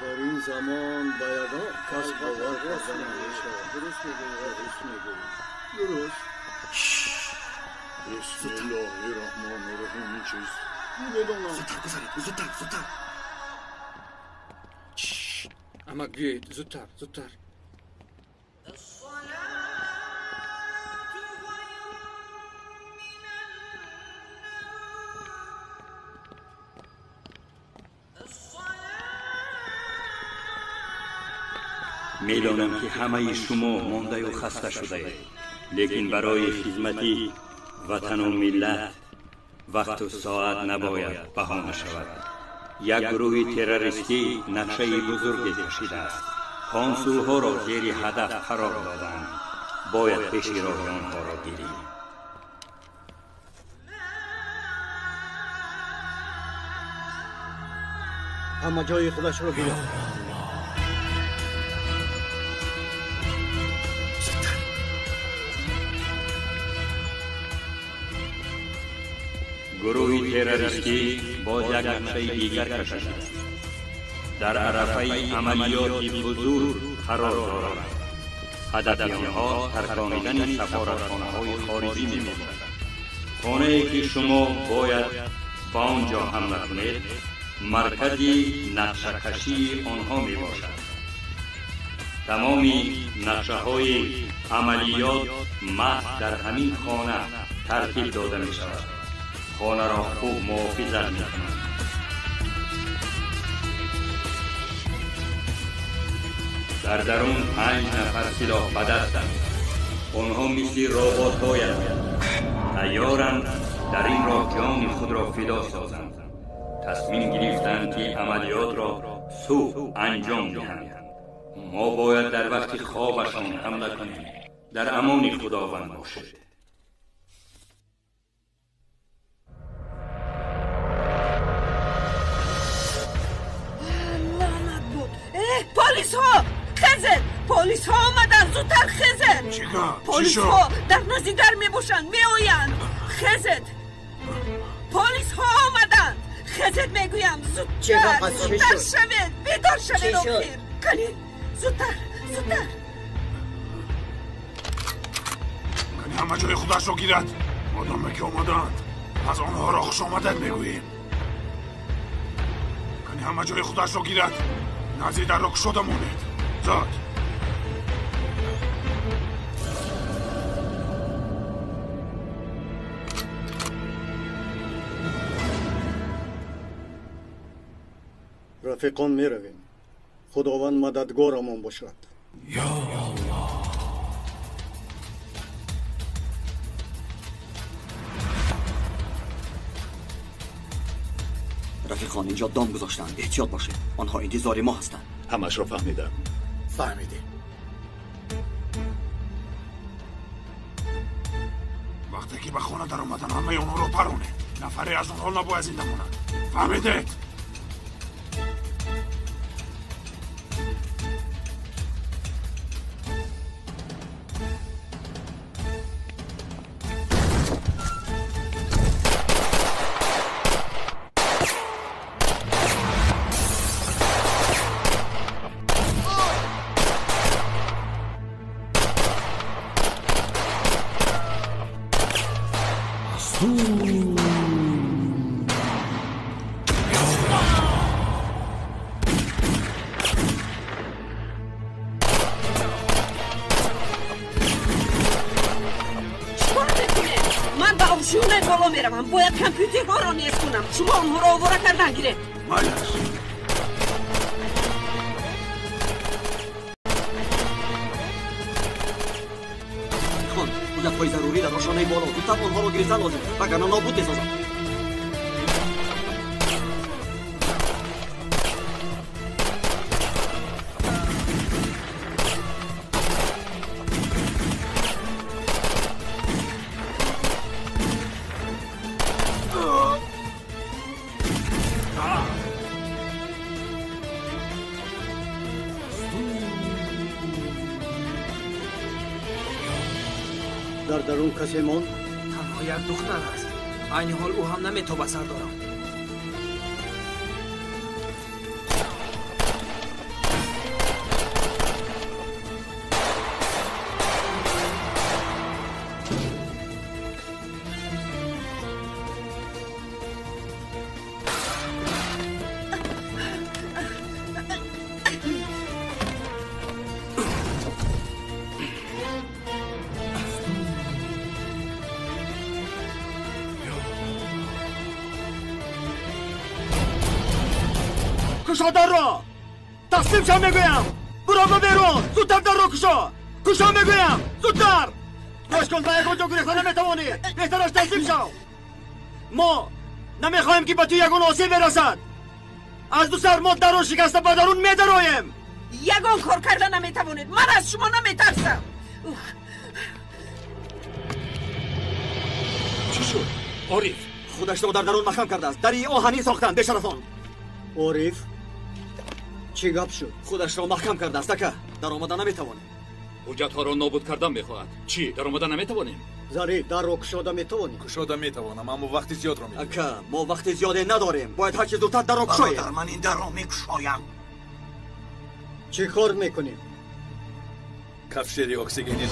Дар ин замон ба ягон кас бовар карда намешавад. Дуруст мегӯӣ, дуруст мегӯӣ. Дуруст. Бисмиллоҳи раҳмони раҳим. Ин чиз намедонам. Зудтар гузаред, зудтар, зудтар. Амак, биёед, зудтар, зудтар. Медонам, ки ҳамаи шумо мондаю хаста шудаед, лекин барои хизмати ватану миллат вақту соат набояд баҳона шавад. Як гурӯҳи террористӣ нақшаи бузурге кашидааст. Консулҳоро зери ҳадаф қарор доданд. Бояд пеши роҳи онҳоро гирем. Ҳама ҷои худашро гирифт. Гурӯҳи террористӣ боз як нақшаи дигар кашидааст. Дар арафаи амалиёти бузург қарор дорад. Ҳадафи онҳо тарконидани сафоратхонаҳои хориҷӣ мебошад. Хонае, ки шумо бояд ба он ҷо ҳамла кунед, маркази нақшакашии онҳо мебошад. Тамоми нақшаҳои амалиёт маҳз дар ҳамин хона тартиб дода мешавад. Хонаро хуб муҳофизат мекунанд. Дар дарун 5 нафар силоҳ ба дастанд. Онҳо мисли роботҳоянд, тайёранд дар ин роҳ ҷони худро фидо созанд. Тасмим гирифтанд, ки амалиётро субҳ анҷом диҳанд. Мо бояд дар вақти хобашон ҳамла кунем. Дар амони Худованд бошед. Полисҳо! Хезед! Полисҳо омаданд! Зудтар хезед! Полисҳо дар назди дар мебошанд, меоянд! Хезед! Полисҳо омаданд! Хезед, мегӯям! Зудтар, зудтар шавед! Бедор шавед охир! Кани, зудтар, зудтар! Кани ҳама ҷои худашро гирад. Одаме ки омаданд, пас онҳоро хушомадед мегӯем. Кани ҳама ҷои худашро гирад. Назди дарро кушода монед. Зуд! Рафиқон, меравем. Худованд мададгорамон бошад. Ё Аллоҳ! Рафиқон, инҷо дом гузоштанд. Эҳтиёт бошед, онҳо интизори мо ҳастанд. Ҳамашро фаҳмидам. Фаҳмидем. Вақте ки ба хона даромадан, ҳамаи онҳоро паронед. Нафаре аз онҳо набояд зинда монад. Фаҳмидед? Меравам, бояд компютерҳоро нез кунам. Шумо онҳоро овора кардан гиред. Майаш. Хон, ҳуҷҷатҳои зарурӣ дар ошонаи боло. Зудтар онҳоро гирифтан лозим, вагарна нобуд месозам. Дар дарун касе монд? Танҳо як духтар аст. Айни ҳол ӯ ҳам наметоба, сардорам. Кушо дарро! Таслим шав мегӯям! Буро ба берун! Зудтар дарро кушо! Кушо мегӯям! Зудтар! Гӯш кун, ба ягон ҷо гурехта наметавонӣ! Беҳтараш таслим шав! Мо намехоҳем, ки ба ту ягон осеб берасад! Аз ду сар мо дарро шикаста ба дарун медароем! Ягон кор карда наметавонед! Ман аз шумо наметарсам! Чӣ шуд? Ориф худашро дар дарун маҳкам кардааст. Дари оҳанин сохтанд, бешарафон. Ориф, чӣ гап шуд? Худашро маҳкам кардааст, ака. Даромада наметавонем. Ҳуҷҷатҳоро нобуд кардан мехоҳад. Чӣ, даромада наметавонем? Зариф, дарро кушода метавонӣ? Кушода метавонам, аммо вақти зиёдро мегирад. Ака, мо вақти зиёде надорем. Бояд ҳарчи зудтар дарро кушоем. Бародар, ман ин дарро мекушоям. Чӣ кор мекунем? Кафшери оксигенӣ.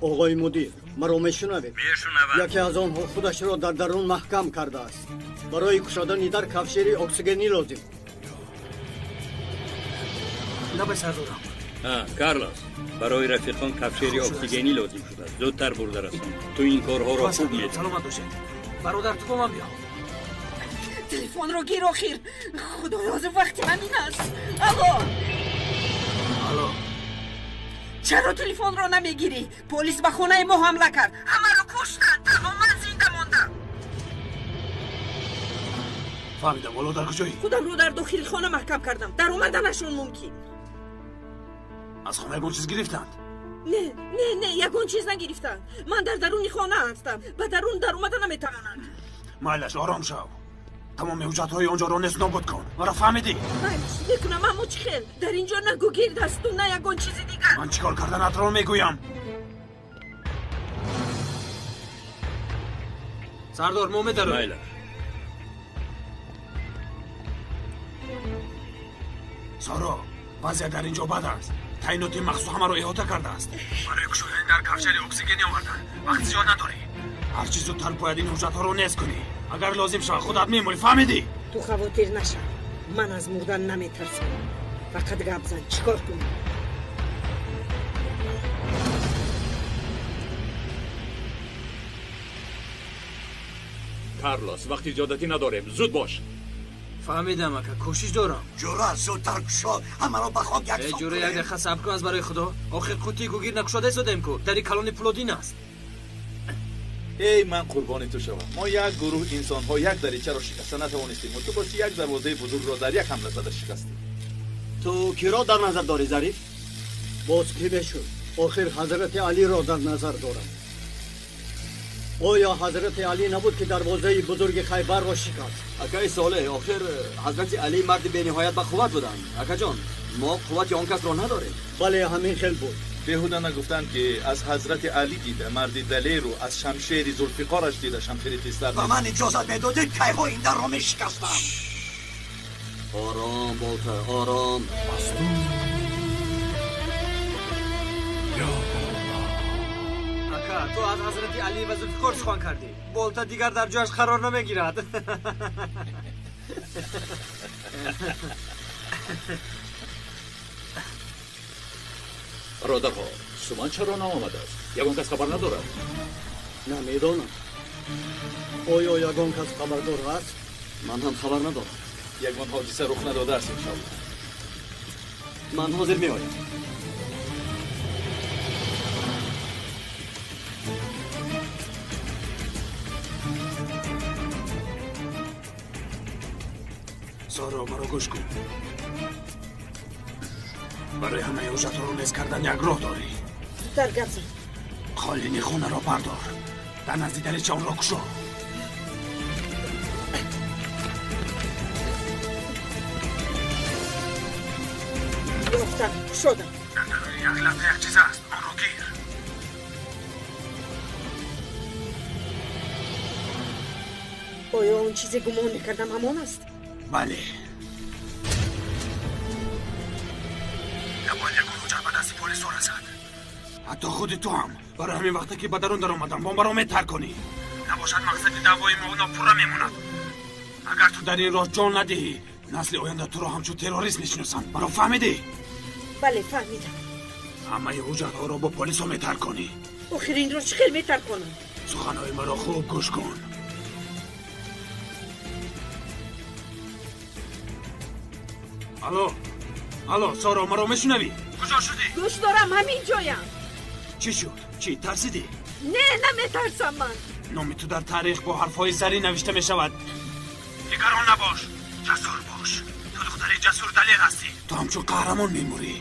Оғои мудир, маро мешунавед? Мешунавам. Яке аз онҳо худашро дар дарун маҳкам кардааст. Барои кушодани дар кафшери оксигенӣ лозим. Лабай, сардорам. Карлос, барои рафиқон кафшери оксигенӣ лозим шудааст. Зудтар бурда расон. Ту ин корҳоро хуб медонӣ. Саломат бошед. Бародар, ту бо ман биё. Телефонро гир охир. Худоё, ҳозир вақти ҳамин аст. Алло! Алло. Чаро телефонро намегирӣ? Полис ба хонаи мо ҳамла кард. Ҳамаро куштанд. Танҳо ман зинда мондам. Фаҳмидам, ҳоло дар куҷоӣ? Худамро дар дохили хона маҳкам кардам. Даромаданашон мумкин. Аз хона ягон чиз гирифтанд? Не, не, не, ягон чиз нагирифтанд. Ман дар даруни хона ҳастам. Ба дарун даромада наметавонанд. Майлаш, ором шав. Тамоми ҳуҷҷатҳои он ҷоро нест нобуд кун. Маро фаҳмидӣ? Майлаш, мекунам, аммо чӣ хел? Дар ин ҷо на гугирд ҳасту, на ягон чизи дигар. Ман чӣ кор карданатро мегӯям. Сардор, мо медароем. Майлаш. Соро, вазъият дар ин ҷо бад аст. Таъиноти махсус ҳамаро иҳота кардааст. Барои кушодани дар кафшери оксигенӣ оварданд. Вақти зиёд надорӣ. Ҳарчи зудтар бояд ин ҳуҷҷатҳоро нест кунӣ. Агар лозим шавад, худат мемурӣ, фаҳмидӣ? Ту хавотир нашав. Ман аз мурдан наметарсам. Фақат гап зан, чӣ кор кунам? Карлос, вақти зиёдатӣ надорем. Зуд бош. Фаҳмидам, ака, кӯшиш дорам. Ҷура, зудтар кушо, ҳамаро ба хок яксон. Ҷура, як дақиқа сабр кун аз барои Худо. Охир қуттии гугир накушода истодем ку. Дари калони пулодин аст. Эй, ман қурбони ту шавам. Мо як гурӯҳ инсонҳо як даричаро шикаста натавонистем, ту боши як дарвозаи бузургро дар як ҳамла зада шикастӣ. Ту киро дар назар дорӣ, Зариф? Боз кӣ мешуд? Охир Ҳазрати Алиро дар назар дорам. Оё Ҳазрати Алӣ набуд, ки дарвозаи бузурги Хайбарро шикаст? Акаи Солеҳ, охир Ҳазрати Алӣ марди бениҳоят ба қувват буданд. Акаҷон, мо қуввати он касро надорем. Бале, ҳамин хел буд. Беҳуда нагуфтанд, ки аз Ҳазрати Алӣ дида марди далеру аз шамшери Зулфиқораш дида шамшери тезтар. Ба ман иҷозат медодед, кайҳо ин дарро мешикастам. Ором, Болта, ором. Ака, ту аз Ҳазрати Алӣ ва Зулфиқор сухан кардӣ. Болта дигар дар ҷояш қарор намегирад. Бародарҳо, Суман чаро наомадааст? Ягон кас хабар надорад? Намедонам. Оё ягон кас хабардор аст? Ман ҳам хабар надорам. Ягон ҳодиса рух надодааст, иншоаллоҳ. Ман ҳозир меоям. Соро, маро гӯш кун. Барои ҳамаи ҳуҷҷатҳоро нез кардан як роҳ дорӣ. Зудтар гап зан. Қолини хонаро бардор. Дар назди дарича онро кушо. Ёфтам, кушодам. Дар даруни як латта як чиз аст. Онро гир. Оё он чизе гумон мекардам ҳамон аст? Бале. Набояд ягон ҳуҷҷат ба дасти полисҳо расад. Ҳатто худи ту ҳам. Барои ҳамин вақте ки ба дарун даромадам, бомбаро метарконӣ. Набошад, мақсади даъвои мо нопурра мемонад. Агар ту дар ин роҳ ҷон надиҳӣ, насли оянда туро ҳамчун террорист мешиносанд. Маро фаҳмидӣ? Бале, фаҳмидам. Ҳамаи ҳуҷҷатҳоро бо полисҳо метарконӣ. Охир инро чӣ хел метарконам? Суханҳои маро хуб гӯш кун. Алло, алло, Соро, маро мешунавӣ? Куҷо шудӣ? Гӯш дорам, ҳамин ҷоям. Чӣ шуд? Чӣ, тарсидӣ? Не, наметарсам ман. Номи ту дар таърих бо ҳарфҳои зарин навишта мешавад. Нигарон набош, ҷасур бош. Ту духтари ҷасур далер ҳастӣ. Ту ҳамчун қаҳрамон мемурӣ.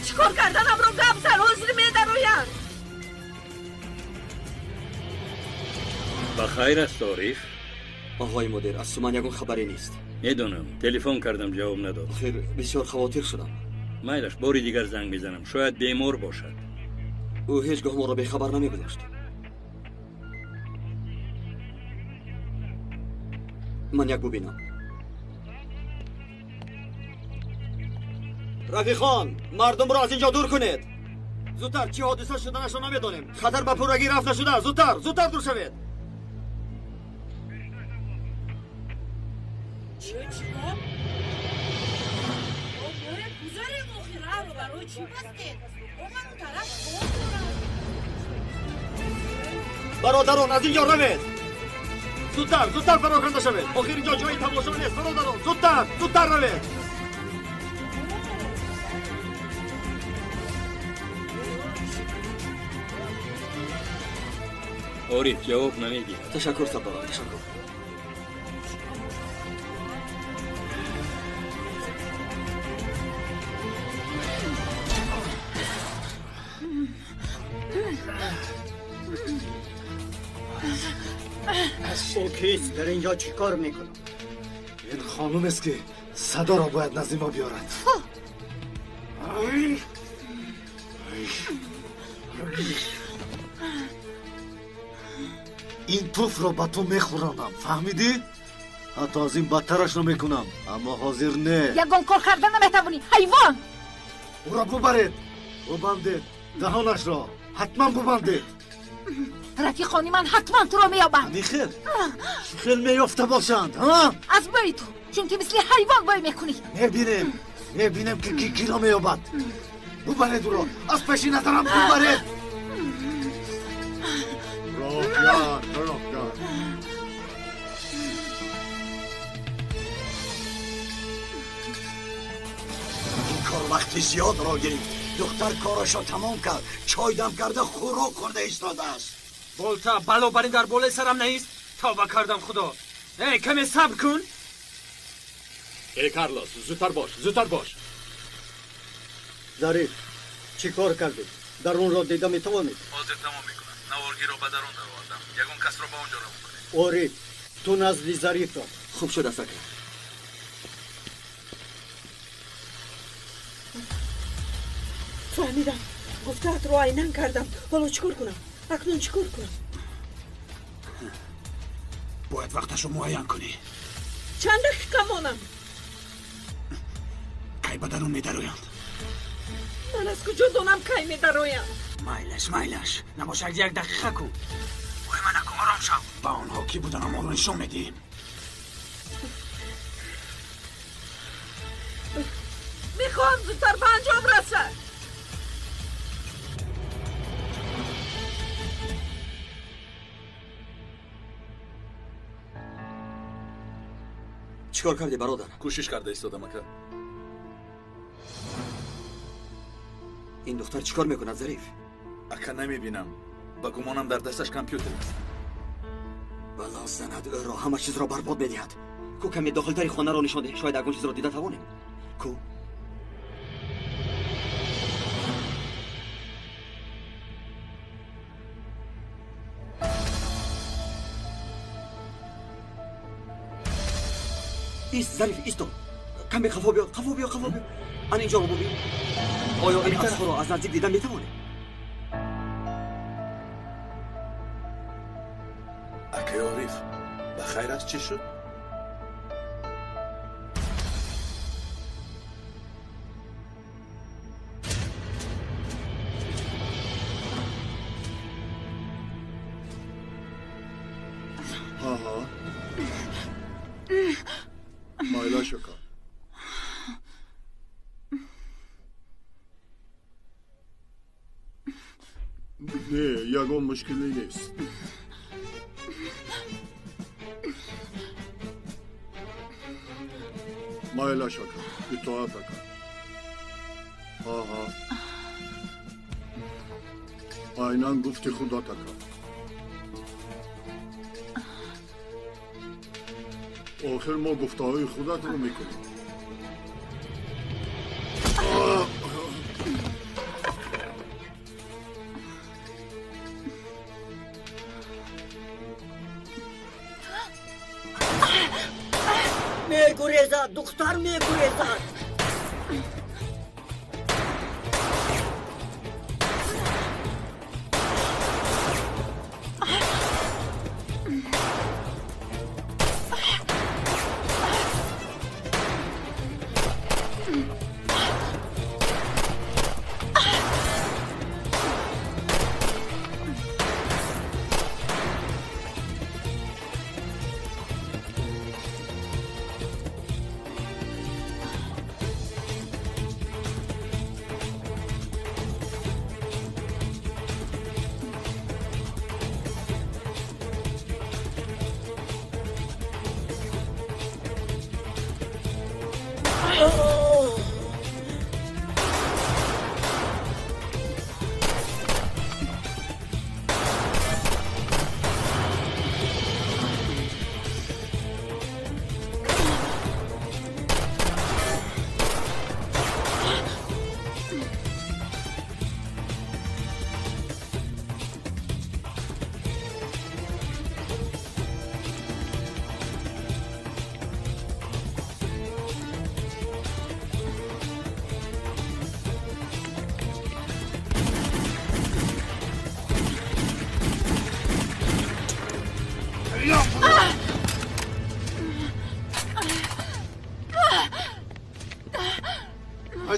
Чӣ кор карданамро гап зан, ҳозир медароянд. Ба хайр аст, Ориф? Оғои мудир, аз Суман ягон хабаре нест. Медонам, телефон кардам, ҷавоб надод. Охир бисёр хавотир шудам. Майлаш, бори дигар занг мезанам, шояд бемор бошад. Ӯ ҳеҷ гоҳ моро бехабар намегузошт. Ман як бубинам. Рафиқон, мардумро аз ин ҷо дур кунед. Зудтар, чӣ ҳодиса шуданашро намедонем. Хатар ба пуррагӣ рафт нашуда. Зудтар, зудтар дур шавед. Бародарон, аз ин ҷо равед. Зудтар, зудтар пароканда шавед. Охир ин ҷо ҷои тамошо нест. Бародарон, зудтар, зудтар равед. Ориф ҷавоб намедиҳад. Ташаккур, сардорам, ташаккур. Ӯ кист? Дар ин ҷо чӣ кор мекунад? Ин хонумест, ки садоро бояд назди мо биёрад. Ин туфро ба ту мехӯронам, фаҳмидӣ? Ҳатто аз ин бадтарашро мекунам, аммо ҳозир не. Ягон кор карда наметавонӣ, ҳайвон! Ӯро бубаред, бубандед даҳонашро, ҳатман бубандед. Рафиқони ман ҳатман туро меёбанд. Нихел, чӣ хел меёфта бошанд, ҳа? Аз бӯи ту, чунки мисли ҳайвон бӯй мекунӣ. Мебинем, мебинем, ки ки киро меёбад. Бубаред ӯро, аз пеши назарам бубаред. Роҳгар, роҳгар. Ин кор вақти зиёдро гирифт. Духтар корашро тамом кард, чой дам карда, хӯрок хӯрда истодааст. Болта, бало бар ин дар болои сарам нест? Тавба кардам, худо. Эй, каме сабр кун. Эй, Карлос, зудтар бош, зудтар бош. Зариф, чӣ кор кардед? Дарунро дида метавонед? Ҳозир тамом мекунам. Наворгиро ба дарун даровардам. Ягон касро ба он ҷо равон кунед. Ориф, ту назди Зариф рав. Хуб шудааст, ака. Фаҳмидам. Гуфтаатро айнан кардам. Ҳоло чӣ кор кунам? Акнун чӣ кор кунам? Бояд вақташро муайян кунӣ. Чанд дақиқа монам? Кай ба дарун медароянд? Ман аз куҷо донам кай медароянд? Майлаш, майлаш. Набошад, як дақиқа кун. Ой, манаку, ором шав. Ба онҳо кӣ буданам онро нишон медиҳем. Мехоҳам зудтар ба анҷом расад. Чӣ кор кардӣ, бародар? Кӯшиш карда истодам, ака. Ин духтар чӣ кор мекунад, Зариф? Ака, намебинам. Ба гумонам дар дасташ компютер аст. Бало занад ӯро, ҳама чизро барбод медиҳад. Ку каме дохилтари хонаро нишон деҳ, шояд ягон чизро дида тавонем. Ку? Ист, Зариф, исто. Каме қафо биё, қафо биё, қафо биё. Ан инҷоро бубин. Оё ин аксҳоро аз наздик дида метавонем? Акаи Ориф, ба хайр аст, чӣ шуд? Ҳа-ҳа. Майлаш, ака. Не, ягон мушкилӣ нест. Майлаш ака, итоат ака. Ҳа, айнан гуфти худат ака. Охир мо гуфтаҳои худатро мекунем. Мегурезад, духтар мегурезад.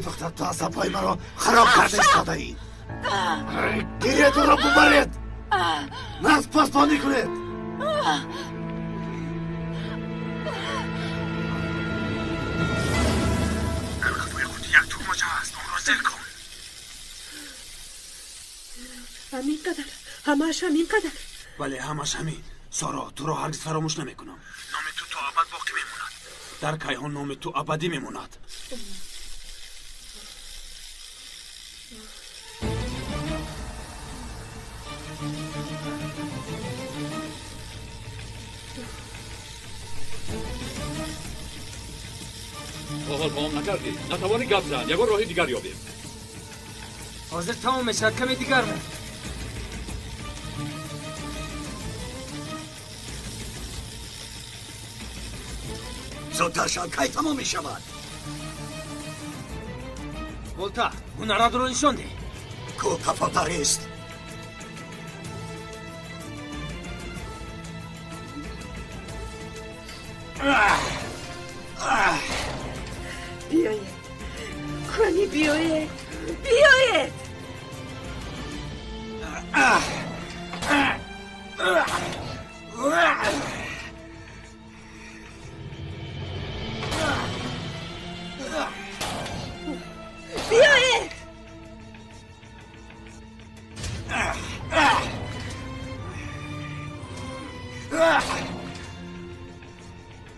Доктор, ту асабҳои маро хароб карда истодаӣ. Гиред ӯро бубаред, нағз посбонӣ кунед. Дар қафои қути як тугмача ҳаст, онро зер кун. Ҳамин қадар, ҳамааш ҳамин қадар. Бале, ҳамааш ҳамин. Соро, туро ҳаргиз фаромӯш намекунам. Номи ту то абад боқӣ мемонад. Дар кайҳон номи ту абадӣ мемонад. То ҳол тамом накардӣ. Натавонӣ гап зан, ягон роҳи дигар ёбем. Ҳозир тамом мешавад, каме дигар монд. Зудтар шав, кай тамом мешавад? Болта, ҳунаратро нишон деҳ. Ку қафотарист. Биёед, кани биёед, биёед. Биёед.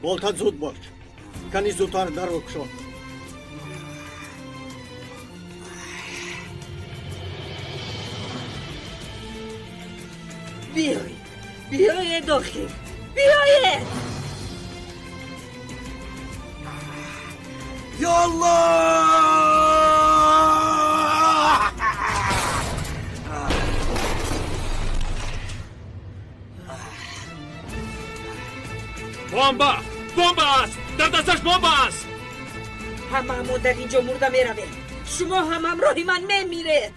Болта, зуд бош, кани зудтар дарро кушод. Биёед, биёед, охир, биёед. Ё Аллоҳ! Бомба! Бомба аст! Дар дасташ бомба аст! Ҳамаамон дар ин ҷо мурда меравем. Шумо ҳам ҳамроҳи ман мемиред.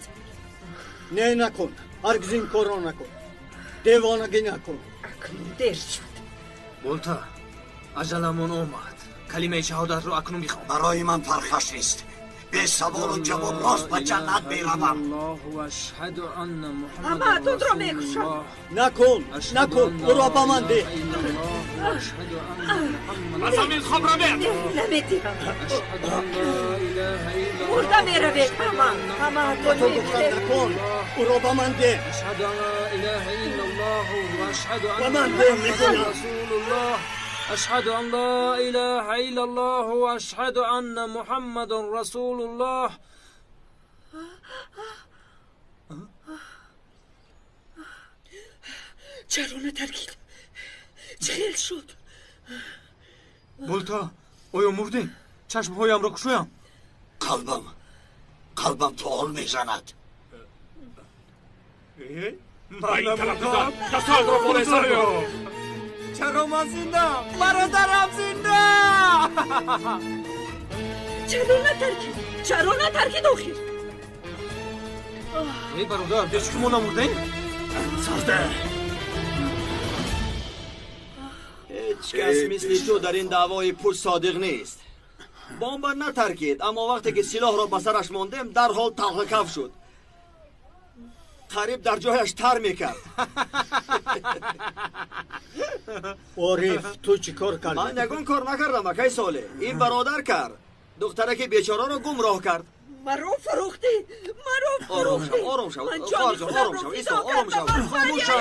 Не, накун, ҳаргиз ин корро накун, девонагӣ накун. Акнун дер шуд. Болта, аҷаламон омад. Калимаи шаҳодатро акнун бихон. Барои ман фарқаш нест. Бесаволу ҷавоб рост ба ҷаннат меравам. Ҳамаатонро мекушам. Накун, накун, ӯро ба ман деҳ. Аз ҳамин хоб равед. Намедиҳам. Мурда меравед ҳама, ҳамаатон мемиред. Накун, ӯро ба ман деҳ. Ба ман деҳ, мекунам. أشهد أن لا إله إلا الله وأشهد أن محمد رسول الله. چرا نترکید؟ چه شد؟ بولتا оё мурдем? Чашмҳоямро кушоям. Қалбам тол мезанад. Чаро ман зиндаам? Бародарам зинда! Чаро натаркид? Чаро натаркид охир? Эй бародар, бечи ки мо намурдаем? Сарде! Ҳеҷ кас мисли ту дар ин даъвои пул содиқ нест. Бомба натаркид, аммо вақте ки силоҳро ба сараш мондем, дарҳол талхакаф шуд. Қариб дар ҷояш тар мекард. Ориф, ту чӣ кор кардӣ? Ман ягон кор накардам, акай Солеҳ. Ин бародар кард. Духтараки бечораро гумроҳ кард. Маро фурӯхтӣ, маро фурӯхтӣ. Ором шав, хоҳарҷон, ором шав, исто, ором шав, хомӯш шав.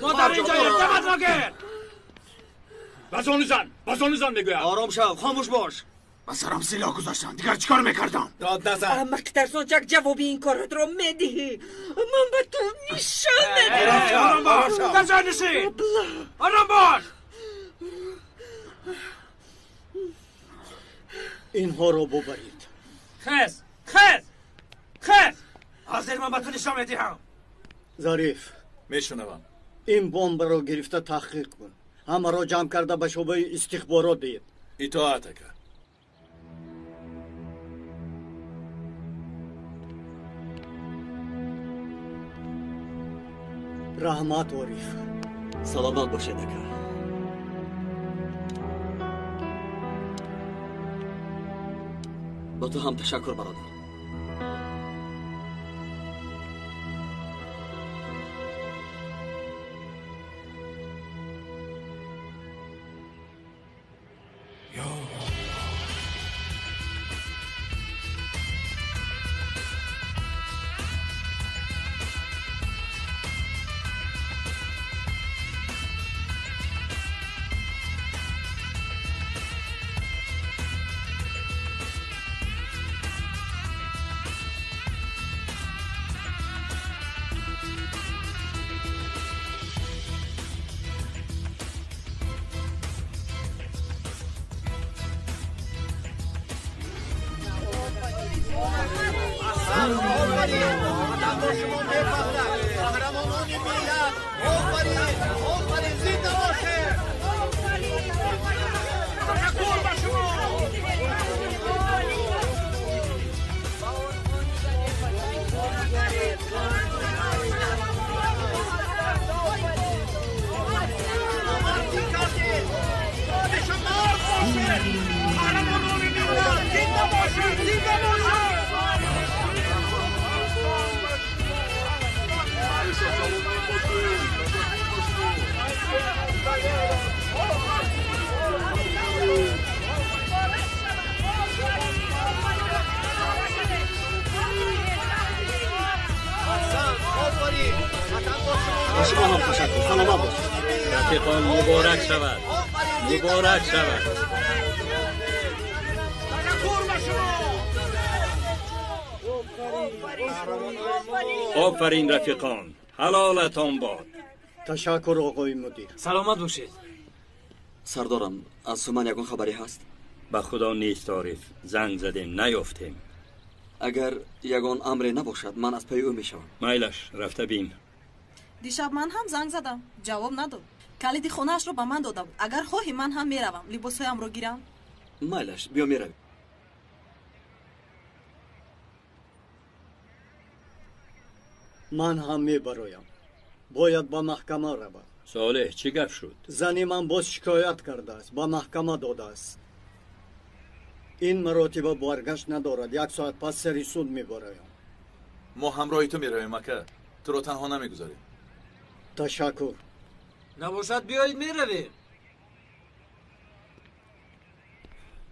Мо дар инҷоем, даматро гир! Ба зону зан, ба зону зан мегӯям. Ором шав, хомӯш бош. Ба сарам силоҳ гузоштанд, дигар чӣ кор мекардам? Дод назан. Аҳмақ тарсончак, ҷавоби ин коратро медиҳӣ. Ман ба ту нишон медиҳам. Ором бош, дар ҷой нишин. Ором бош. Инҳоро бубаред. Хез, хез, хез! Ҳозир ман ба ту нишон медиҳам. Зариф. Мешунавам. Ин бомбаро гирифта таҳқиқ кун. Ҳамаро ҷамъ карда ба шӯъбаи истихборот диҳед. Итоат ака. Раҳмат, Ориф. Саломат бошед, ака. Ба ту ҳам ташаккур, бародар. شما هم تشکر. سلامت باشید. رفیقان مبارک شود، مبارک شود. آفرین رفیقان، حلالتان باد. تشکر آقای مدیر. سلامت باشید. سردارم، از سومن یگان خبری هست؟ به خدا نیست عارف، زنگ زدیم نیافتیم. اگر یگان امری نباشد من از پی او میشوم. میلش رفته بین. دیشب من هم زنگ زدم، جواب نداد. کلید خونه‌اش رو به من داده بود. اگر خواهی من هم میروم، لباسهایم رو گیرم. میلش بیا میرویم. من هم میبرایم. باید به محکمه روم. صالح چی گپ شد؟ زنی من باز شکایت کرده است، به محکمه داده است. این مراتب برگشت ندارد. یک ساعت پس سری سود میبرایم. ما همراه تو میرویم اکا، تو رو تنها نمیگذاریم. تشکر. نباشد بیایید میرویم.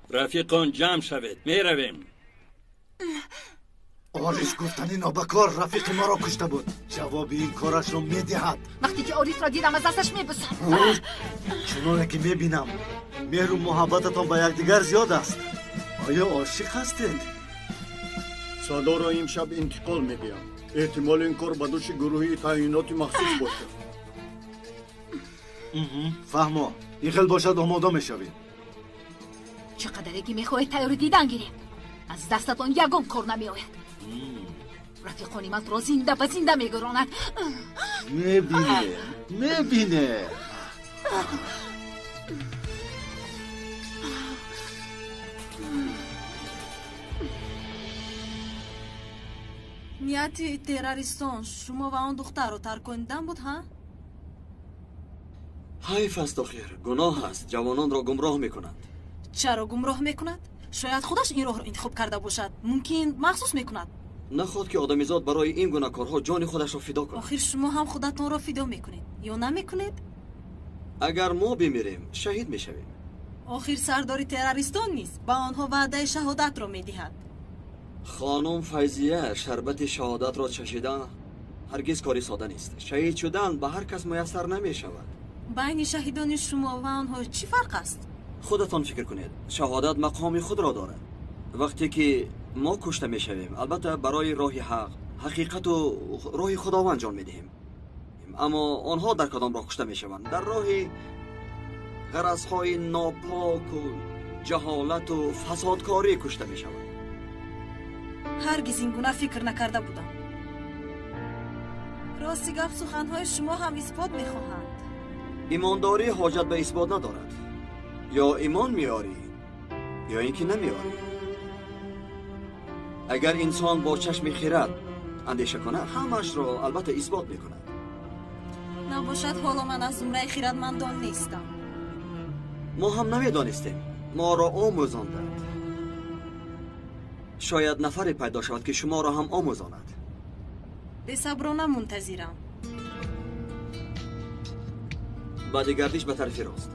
رفیقان جمع شوید، میرویم. Ориф гуфтани нобакор рафиқи маро кушта буд. Ҷавоби ин корашро медиҳад. Вақте ки Орифро дидам аз дасташ мебусам. Чуноне ки мебинам, меҳру муҳаббататон ба якдигар зиёд аст. Оё ошиқ ҳастед? Садоро имшаб интиқол медиҳам. Эҳтимол ин кор ба дӯши гурӯҳи таъиноти махсус бошад. Фаҳмо, ин хел бошад омода мешавем. Чӣ қадаре ки мехоҳед тайёри дидан гирем. Аз дастатон ягон кор намеояд. Рафиқони ман туро зинда ба зинда мегӯронад. Мебине, мебине. Нияти террористон шумо ва он духтарро тарконидан буд, ҳа? Ҳайф аст охир, гуноҳ аст, ҷавононро гумроҳ мекунанд. Чаро гумроҳ мекунад? Шояд худаш ин роҳро интихоб карда бошад. Мумкин махсус мекунад. Нахоҳад ки одамизод барои ин гуна корҳо ҷони худашро фидо кунад. Охир шумо ҳам худатонро фидо мекунед ё намекунед? Агар мо бимирем, шаҳид мешавем. Охир сардори террористон низ ба онҳо ваъдаи шаҳодатро медиҳад. Хонум Файзия, шарбати шаҳодатро чашидан ҳаргиз кори сода нест. Шаҳид шудан ба ҳар кас муяссар намешавад. Байни шаҳидони шумо ва онҳо чӣ фарқ аст? Худатон фикр кунед. Шаҳодат мақоми худро дорад. Вақте ки мо кушта мешавем, албатта барои роҳи ҳақ, ҳақиқату роҳи Худованд ҷон медиҳем. Аммо онҳо дар кадом роҳ кушта мешаванд? Дар роҳи ғаразҳои нопоку ҷаҳолату фасодкорӣ кушта мешаванд. Ҳаргиз ин гуна фикр накарда будам. Рости гап, суханҳои шумо ҳам исбот мехоҳанд. Имондорӣ ҳоҷат ба исбот надорад. Ё имон меорӣ, ё ин ки намеорӣ. Агар инсон бо чашми хирад андеша кунад, ҳамаашро албатта исбот мекунад. Набошад, ҳоло ман аз зумраи хирадмандон нестам. Мо ҳам намедонистем. Моро омӯзонданд. Шояд нафаре пайдо шавад ки шуморо ҳам омӯзонад. Бесаброна мунтазирам. Баъди гардиш ба тарафи рост.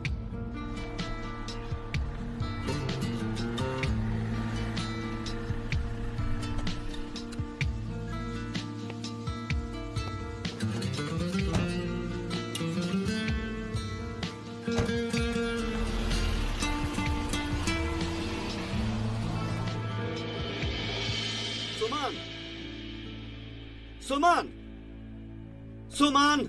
Суман! Суман!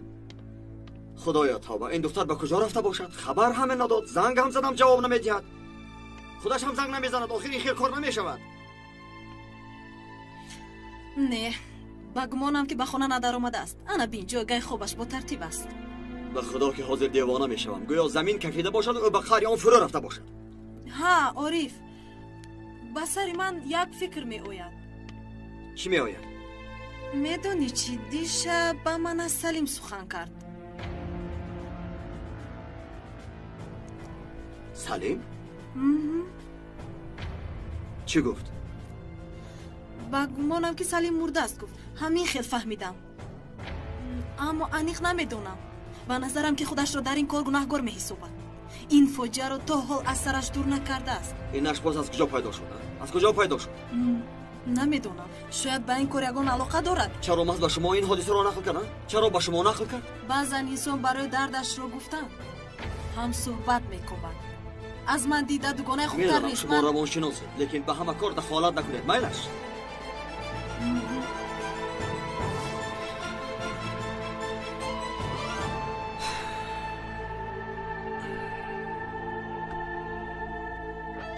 Худоё тавба, ин духтар ба куҷо рафта бошад? Хабар ҳаме надод, занг ҳам задам, ҷавоб намедиҳад. Худаш ҳам занг намезанад, охир ин хел кор намешавад. Не, ба гумонам ки ба хона надаромадааст. Ана бин, ҷойгаи хобаш бо тартиб аст. Ба худо ки ҳозир девона мешавам. Гӯё замин кафида бошад, ӯ ба қаъри он фурӯ рафта бошад. Ҳа, Ориф, ба сари ман як фикр меояд. Чӣ меояд? Медонӣ чӣ? Дишаб ба ман аз Салим сухан кард. Салим? Чӣ гуфт? Ба гумонам ки Салим мурдааст гуфт. Ҳамин хел фаҳмидам. Аммо аниқ намедонам. Ба назарам ки худашро дар ин кор гунаҳгор меҳисобад. Ин фоҷиаро то ҳол аз сараш дур накардааст. Инаш боз аз куҷо пайдо шуд? Аз куҷо пайдо шуд? Намедонам. Шояд ба ин кор ягон алоқа дорад. Чаро маҳз ба шумо ин ҳодисаро нақл кард? Чаро ба шумо нақл кард? Баъзан инсон барои дардашро гуфтан ҳам суҳбат мекобад. Аз ман дида дугонаи хубтар нест. Шумо равоншиносед, лекин ба ҳама кор дахолат накунед. Майлаш.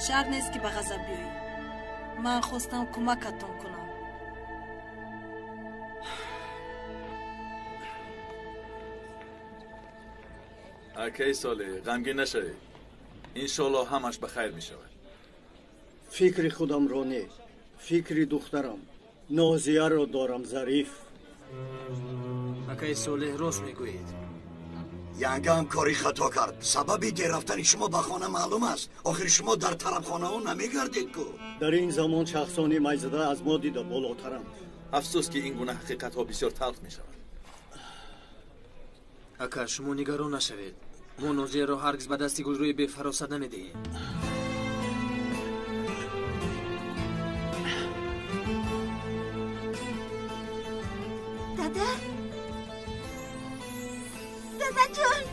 Шарт нест ки ба ғазаб биёӣ. Ман хостам кӯмакатон кунам. Акай Солеҳ, ғамгин нашавед. Иншоаллоҳ ҳамаш ба хайр мешавад. Фикри худамро не, фикри духтарам Нозияро дорам, Зариф. Акай Солеҳ, рост мегӯед. Янгам кори хато кард. Сабаби дер рафтани шумо ба хона маълум аст. Охир шумо дар тарабхонаҳо намегардед ку. Дар ин замон шахсони майзада аз мо дида болотаранд. Афсӯс ки ин гуна ҳақиқатҳо бисёр талх мешаванд. Ака, шумо нигарон нашавед. Мо Нозияро ҳаргиз ба дасти гулрӯи бефаросат намедиҳем. Дада, дадаҷон.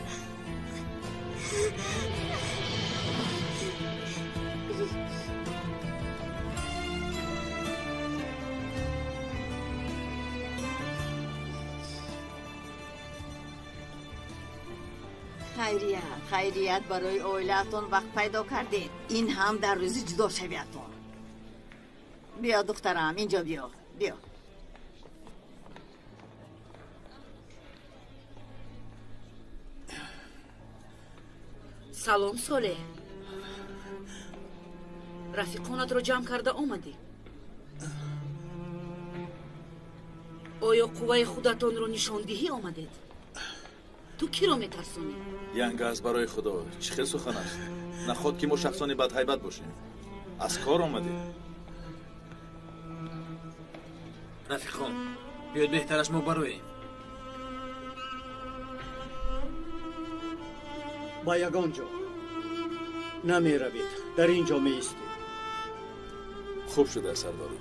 Хайрият, хайрият, барои оилаатон вақт пайдо кардед. Ин ҳам дар рӯзи ҷудошавиятон. Биё, духтарам, инҷо биё, биё. Салом, Солеҳ. Рафиқонатро ҷамъ карда омадӣ? Оё қувваи худатонро нишондиҳӣ омадед? Ту киро метарсонӣ? Янга, аз барои Худо, чӣ хел сухан аст? Наход ки мо шахсони бадҳайбат бошем. Аз кор омадем. Рафиқон, биёед беҳтараш мо бароем. Ба ягон ҷо намеравед, дар ин ҷо меистед. Хуб шуда, сардорӣ.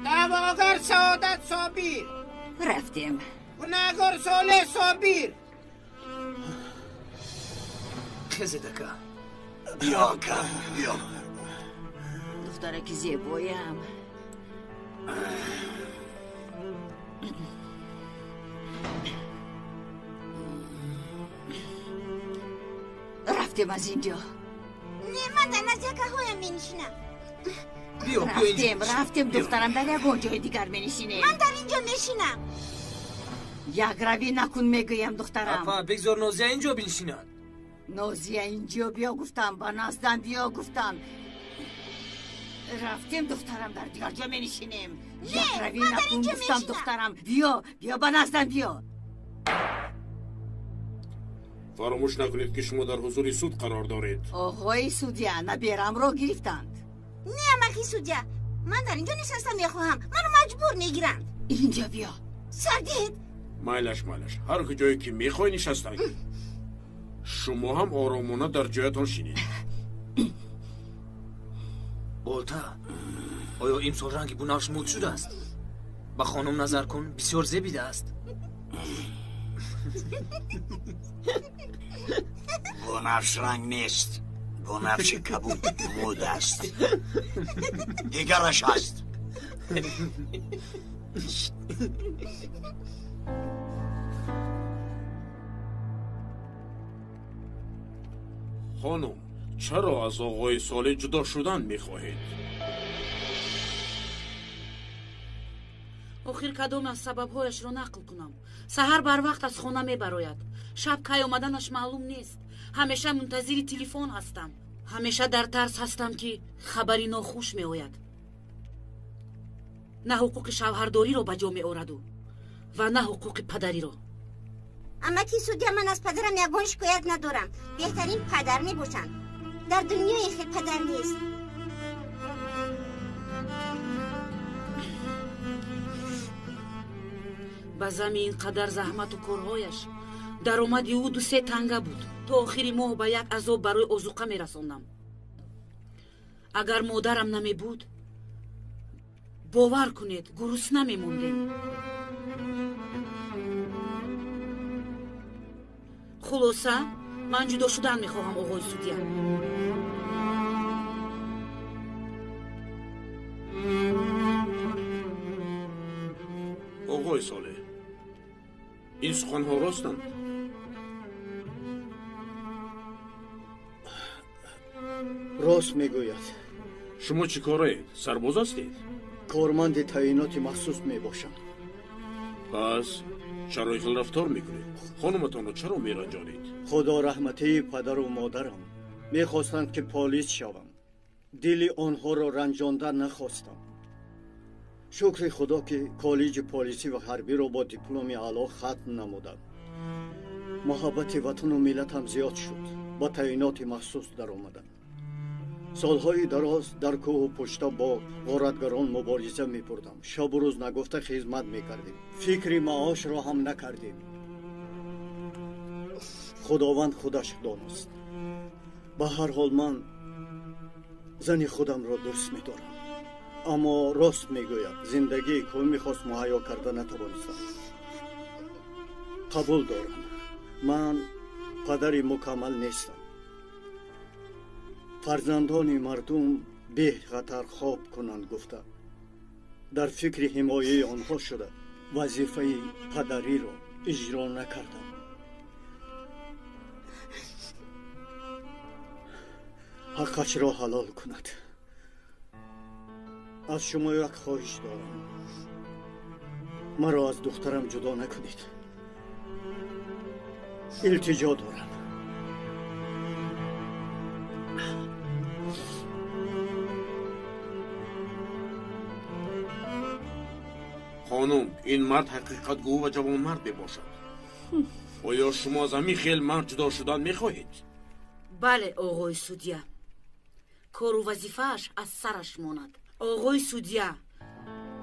Даъвогар Саодат Собир. Рафтем. Гунаҳгор Солеҳ Собир. Хезед, ака. Биё, ака, биё. Духтараки зебоям. Рафтем аз ин ҷо. Не, ман дар назди акаҳоям менишинам. Биё, биё инҷо. Рафтем, рафтем, духтарам, дар ягон ҷои дигар менишинем. Ман дар ин ҷо мешинам. Якравӣ накун, мегӯям, духтарам. Апа, бигзор Нозия инҷо бинишинад. Нозия, инҷо биё гуфтам, ба наздам биё гуфтам. Рафтем, духтарам, дар дигар ҷо менишинем. Якравӣ ман дар накун ин ҷо гуфтам, мешинам. Духтарам, биё, биё ба наздам биё. Фаромӯш накунед, ки шумо дар ҳузури суд қарор доред. Оғои судя, наберамро гирифтанд. Не, амаки судя, ман дар ин ҷо нишаста мехоҳам. Маро маҷбур мегиранд. Инҷо биё. Сардед. Майлаш, майлаш, ҳар куҷое ки мехоҳӣ нишастан. Шумо ҳам оромона дар ҷоятон шинед. Болта, оё имсол ранги бунафш муд шудааст? Ба хонум назар кун, бисёр зебидааст. Бунафш ранг нест, бунафши кабуд муд аст. Дигараш ҳаст. Хонум, чаро аз оғои Солеҳ ҷудо шудан мехоҳед? Охир кадом аз сабабҳояшро нақл кунам? Саҳар барвақт аз хона мебарояд, шаб кай омаданаш маълум нест. Ҳамеша мунтазири телефон ҳастам. Ҳамеша дар тарс ҳастам, ки хабари нохуш меояд. На ҳуқуқи шавҳардориро ба ҷо меораду ва на ҳуқуқи падариро. Амаки судя, ман аз падарам ягон шикоят надорам. Беҳтарин падар мебошанд. Дар дунёи хел падар нест. Ба зами ин қадар заҳмату корҳояш даромади ӯ 2-3 танга буд. То охири моҳ ба як азоб барои озуқа мерасондам. Агар модарам намебуд, бовар кунед, гурусна мемондем. Хулоса, ман ҷудо шудан мехоҳам, оғои судя. Оғои Солеҳ, ин суханҳо ростанд? Рост мегӯяд. Шумо чӣ кораед? Сарбоз ҳастед? Корманди таъиноти махсус мебошам. Пас чаро ин хел рафтор мекунед? Хонуматонро чаро меранҷонед? Худо раҳматии падару модарам. Мехостанд, ки полис шавам. Дили онҳоро ранҷонда нахостам. Шукри Худо, ки коллеҷи полисӣ ва ҳарбиро бо дипломи аъло хатм намудам. Муҳаббати ватану миллатам зиёд шуд. Ба таъиноти махсус даромадам. Солҳои дароз дар кӯҳу пушта бо ғоратгарон мубориза мебурдам. Шабу рӯз нагуфта хизмат мекардем. Фикри маошро ҳам накардем. Худованд худаш доност. Ба ҳар ҳол ман зани худамро дӯст медорам. Аммо рост мегӯяд, зиндагие ки ӯ мехост муҳайё карда натавонистам. Қабул дорам, ман падари мукаммал нестам. Фарзандони мардум бехатар хоб кунанд гуфта, дар фикри ҳимояи онҳо шуда вазифаи падариро иҷро накардам. Ҳаққашро ҳалол кунад. Аз шумо як хоҳиш дорам, маро аз духтарам ҷудо накунед. Илтиҷо дорам. Хонум, ин мард ҳақиқатгӯ ва ҷавонмард мебошад. Оё шумо аз ҳамин хел мард ҷудо шудан мехоҳед? Бале, оғои судья. Кору вазифааш аз сараш монад. Оғои судья,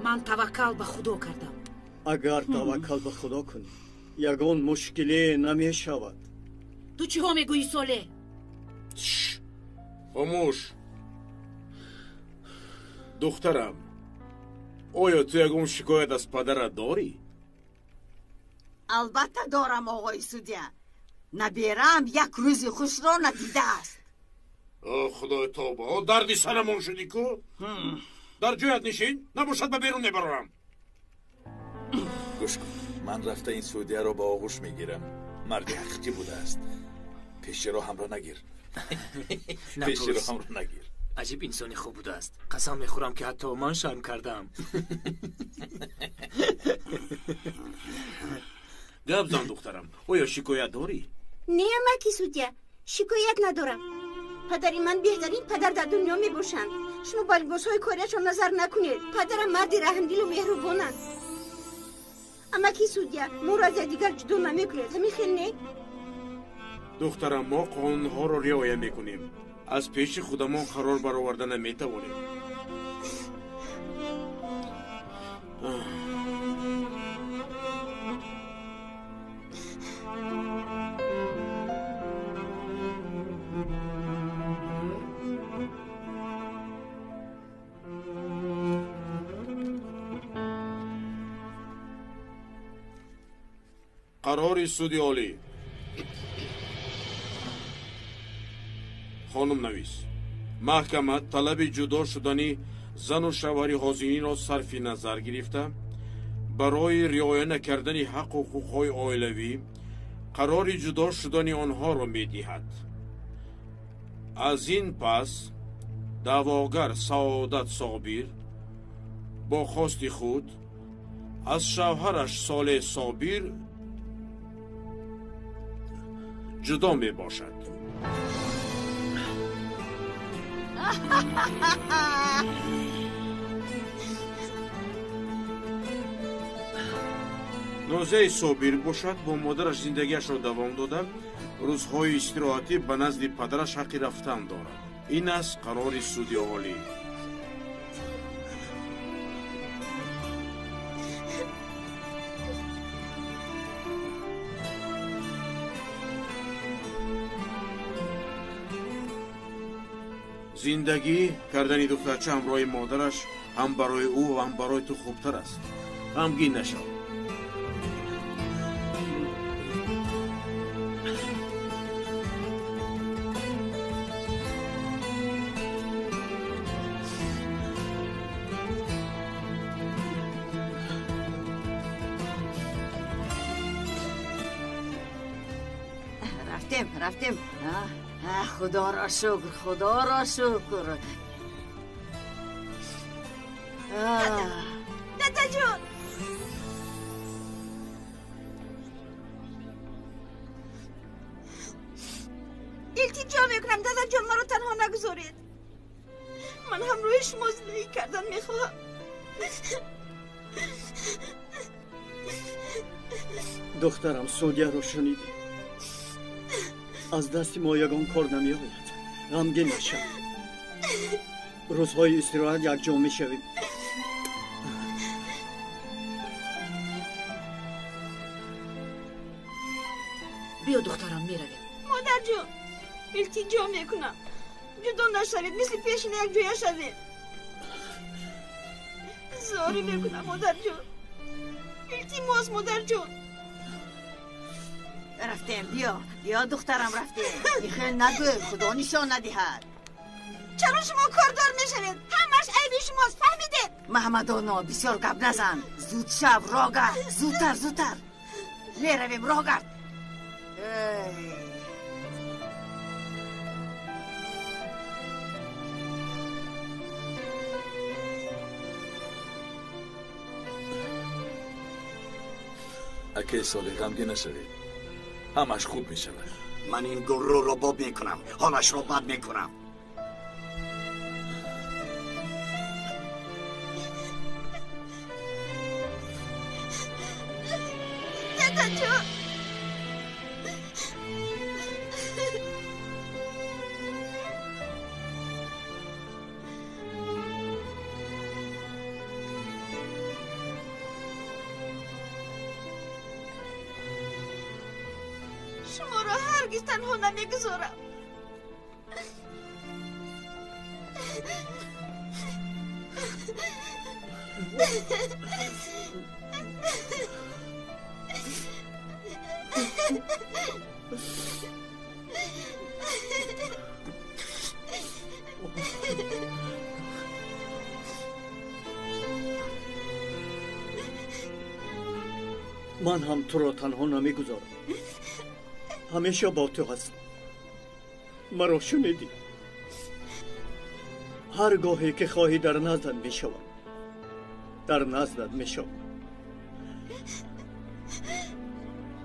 ман таваккал ба Худо кардам. Агар таваккал ба Худо кунӣ, ягон мушкиле намешавад. Ту чиҳо мегӯӣ, Солеҳ? Хомӯш. Духтарам, оё ту ягон шикоят аз падарат дорӣ? Албатта дорам, оғои судья. Набераам як рӯзи хушро надидааст. О, Худои тобо, дарди сарамон шудӣ ку? Дар ҷоят нишин, набошад ба берун мебарорам. Гӯш кун, ман рафта ин судьяро ба оғӯш мегирам. Марди ҳақиқӣ будааст. Пеши роҳамро нагир. Пеши роҳамро нагир. Аҷиб инсони хуб будааст. Қасам мехӯрам, ки ҳатто ман шарм кардам. Гап зан, духтарам, оё шикоят дорӣ? Не, амаки судья, шикоят надорам. Падари ман беҳтарин падар дар дунё мебошанд. Шумо ба либосҳои кориашон назар накунед. Падарам марди раҳмдилу меҳрубонанд. Амаки судья, моро аз якдигар ҷудо намекунед, ҳамин хел не? Духтарам, мо қонунҳоро риоя мекунем. Аз пеши худамон қарор бароварда наметавонем. Қарори суди олӣ. Хонум навис, маҳкама талаби ҷудо шудани зану шавҳари ҳозиниро сарфи назар гирифта, барои риоя накардани ҳаққу ҳуқуқҳои оилавӣ қарори ҷудо шудани онҳоро медиҳад. Аз ин пас даъвогар Саодат Собир бо хости худ аз шавҳараш Солеҳ Собир ҷудо мебошад. Нозияи Собир бошад, бо модараш зиндагиашро давом дода, рӯзҳои истироҳатӣ ба назди падараш ҳаққи рафтан дорад. Ин аст қарори суди олӣ. Зиндагӣ кардани духтарча ҳамроҳи модараш ҳам барои ӯ ва ҳам барои ту хубтар аст. Ғамгин нашав. Рафтем, рафтем. Худо ро шукр, Худо ро шукр. Дадаҷон! Илтиҷо мекунам, дадаҷон, маро танҳо нагузоред. Ман ҳамроҳи шумо зиндагӣ кардан мехоҳам. Духтарам, судьяро шунидӣ? Аз дасти мо ягон кор намеояд. Ғамгин нашав. Рӯзҳои истироҳат якҷо мешавем. Биё, духтарам, меравем. Модарҷон, Илтиҷо мекунам, ҷудо нашавед, мисли пешина якҷоя шавед. Зорӣ мекунам, модарҷон. Илтимос, модарҷон. Рафтем, биё, биё, духтарам, рафтем. Ихел нагӯй, худо нишон надиҳад. Чаро шумо кордор мешавед? Ҳамаш айби шумост, фаҳмидед? Маҳмадоно, бисёр гап назан. Зуд шав, роҳ гард, зудтар, зудтар. Меравем, роҳ гард. Акаи Солеҳ, ғамгин нашавед, ҳамаш хуб мешавад. Ман ин гурруро боб мекунам, ҳолашро бад мекунам. Дадаҷон, шуморо ҳаргиз танҳо намегузорам. Ман ҳам туро танҳо намегузорам. Ҳамеша бо ту ҳастам. Маро шунидӣ? Ҳар гоҳе ки хоҳӣ дар наздат мешавам. Дар наздат мешавам.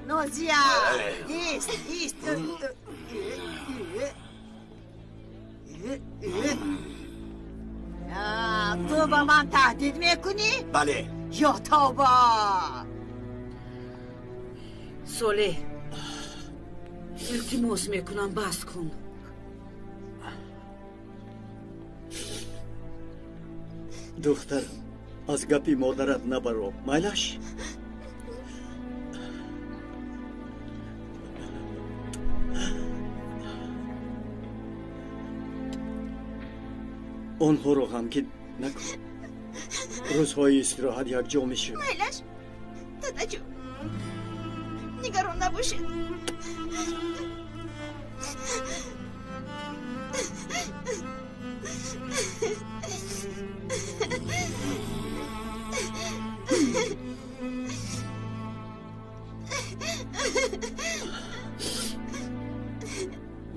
Нозия, ист, ист. Ту ба ман таҳдид мекунӣ? Бале. Ё тавба! Солеҳ, илтимос мекунам, бас кун. Духтарам, аз гапи модарат набаро, майлаш? Онҳоро ғамгин накун. Рӯзҳои истироҳат якҷо мешавем. Майлаш, дадаҷон, нигарон набошед.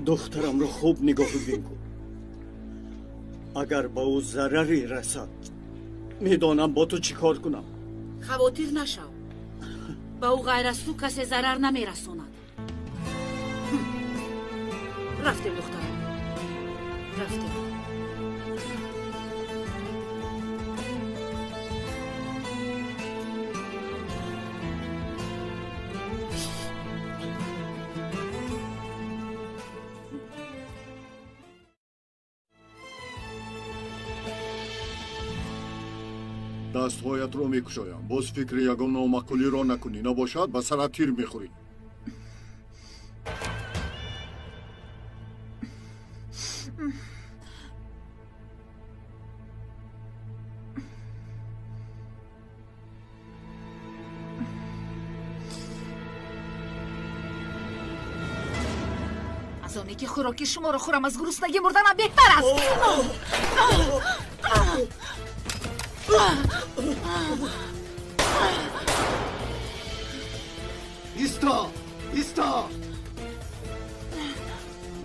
Духтарамро хуб нигоҳу бин кун. Агар ба ӯ зараре расад, медонам бо ту чӣ кор кунам. Хавотир нашав, ба ӯ ғайр аз ту касе зарар намерасонад. Рафтем, духтарам, рафтем. Дастҳоятро мекушоям. Боз фикри ягон номаъқулиро накунӣ, набошад ба сарат тир мехӯрӣ. Аз оне ки хӯроки шуморо хӯрам, аз гуруснагӣ мурданам беҳтар аст. Исто, исто!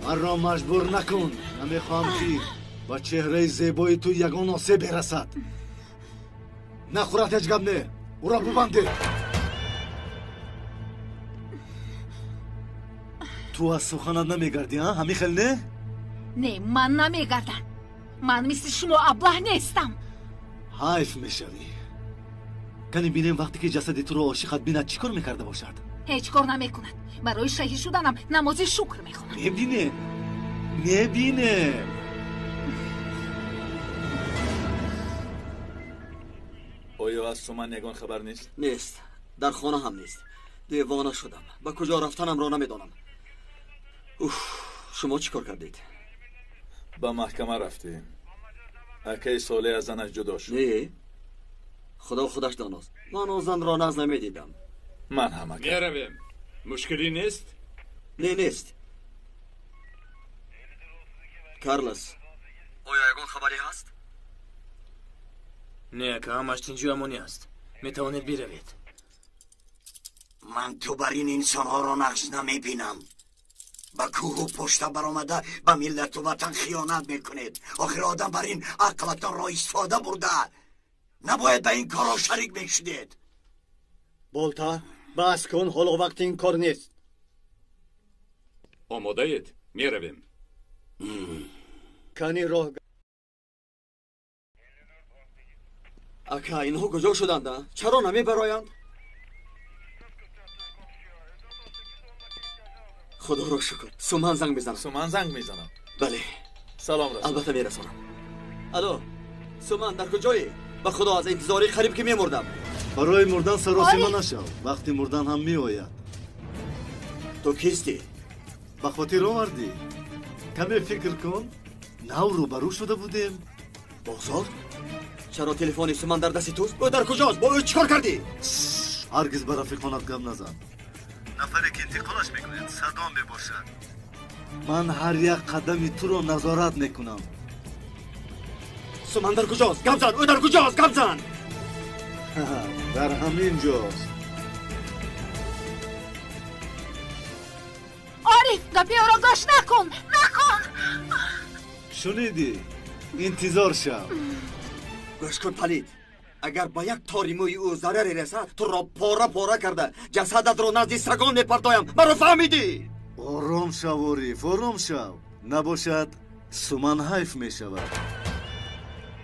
Маро маҷбур накун. Намехоҳам, ки ба чеҳраи зебои ту ягон осеб берасад. Нахӯрад ҳеҷ гап не. Ӯро бубандед. Ту аз суханат намегардӣ, а? Ҳамин хел не? Не, ман намегардам. Ман мисли шумо аблаҳ нестам. Ҳайф мешавӣ. Кани бинем, вақте ки ҷасади туро ошиқат бинад, чӣ кор мекарда бошад? Ҳеҷ кор намекунад. Барои шаҳид шуданам намози шукр мехонад. Мебинем, мебинем. Оё аз Суман ягон хабар нест? Нест, дар хона ҳам нест. Девона шудам, ба куҷо рафтанамро намедонам. Уф, Шумо чӣ кор кардед? Ба маҳкама рафтем. Акаи Солеҳ аз занаш ҷудо шуд. Не, Худо худаш доност. Ман он занро нағз намедидам. Ман ҳам ака. Меравем. Мушкилӣ нест? Не, нест. Карлос, оё ягон хабаре ҳаст? Не, ака, ҳамаш тинҷу амонӣ аст. Метавонед биравед. Ман ту бар ин инсонҳоро нағз намебинам. Ба кӯҳу пушта баромада ба миллату ватан хиёнат мекунед. Охир одам бар ин ақлатонро истифода бурда. Набояд ба ин корро шарик мешудед. Болта, бас кун, ҳоло вақти ин кор нест. Омодаед? Меравем. Кани роҳ. Ака, инҳо куҷо шуданд? Чаро намебароянд? Худоро шукр. Суман занг мезанам. Суман занг мезанам. Бале. Салом расон. Албатта мерасонам. Алло, Суман, дар куҷоӣ? Ба Худо аз интизорӣ қариб ки мемурдам. Барои мурдан саросима нашав. Вақти мурдан ҳам меояд. Ту кистӣ? Ба хотир овардӣ? Каме фикр кун. Нав рӯбарӯ шуда будем. Бозор? Чаро телефони Суман дар дасти туст? Ӯ дар куҷост? Бо ӯ чӣ кор кардӣ? Ҳаргиз ба рафиқонат гап назан. Нафаре ки интиқолаш мекунед садо мебошад. Ман ҳар як қадами туро назорат мекунам. Суман дар куҷост? Гап зан! Ӯ дар куҷост? Гап зан! Дар ҳамин ҷост. Ориф, гапи ӯро гӯш накун! Накун! Шунидӣ? Интизор шав. Гӯш кун, палид. Агар ба як тори мӯи ӯ зараре расад, туро пора пора карда ҷасадатро назди сагон мепартоям. Маро фаҳмидӣ? Ором шав, Ориф, ором шав. Набошад, Суман ҳайф мешавад.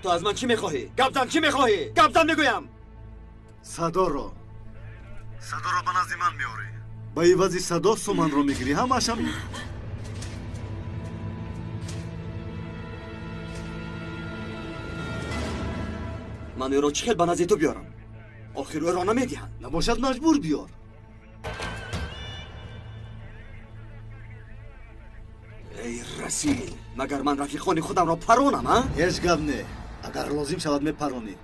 Ту аз ман чӣ мехоҳӣ? Гап зан, чӣ мехоҳӣ? Гап зан мегӯям. Садоро. Садоро ба назди ман меорӣ. Ба ивази садо Суманро мегирӣ. Ҳамаашам. Ман ӯро чӣ хел ба назди ту биёрам? Охир ӯро намедиҳанд. Набошад, маҷбур биёр. Эй расил, магар ман рафиқони худамро паронам, а? Ҳеҷ гап не. Агар лозим шавад мепаронӣ.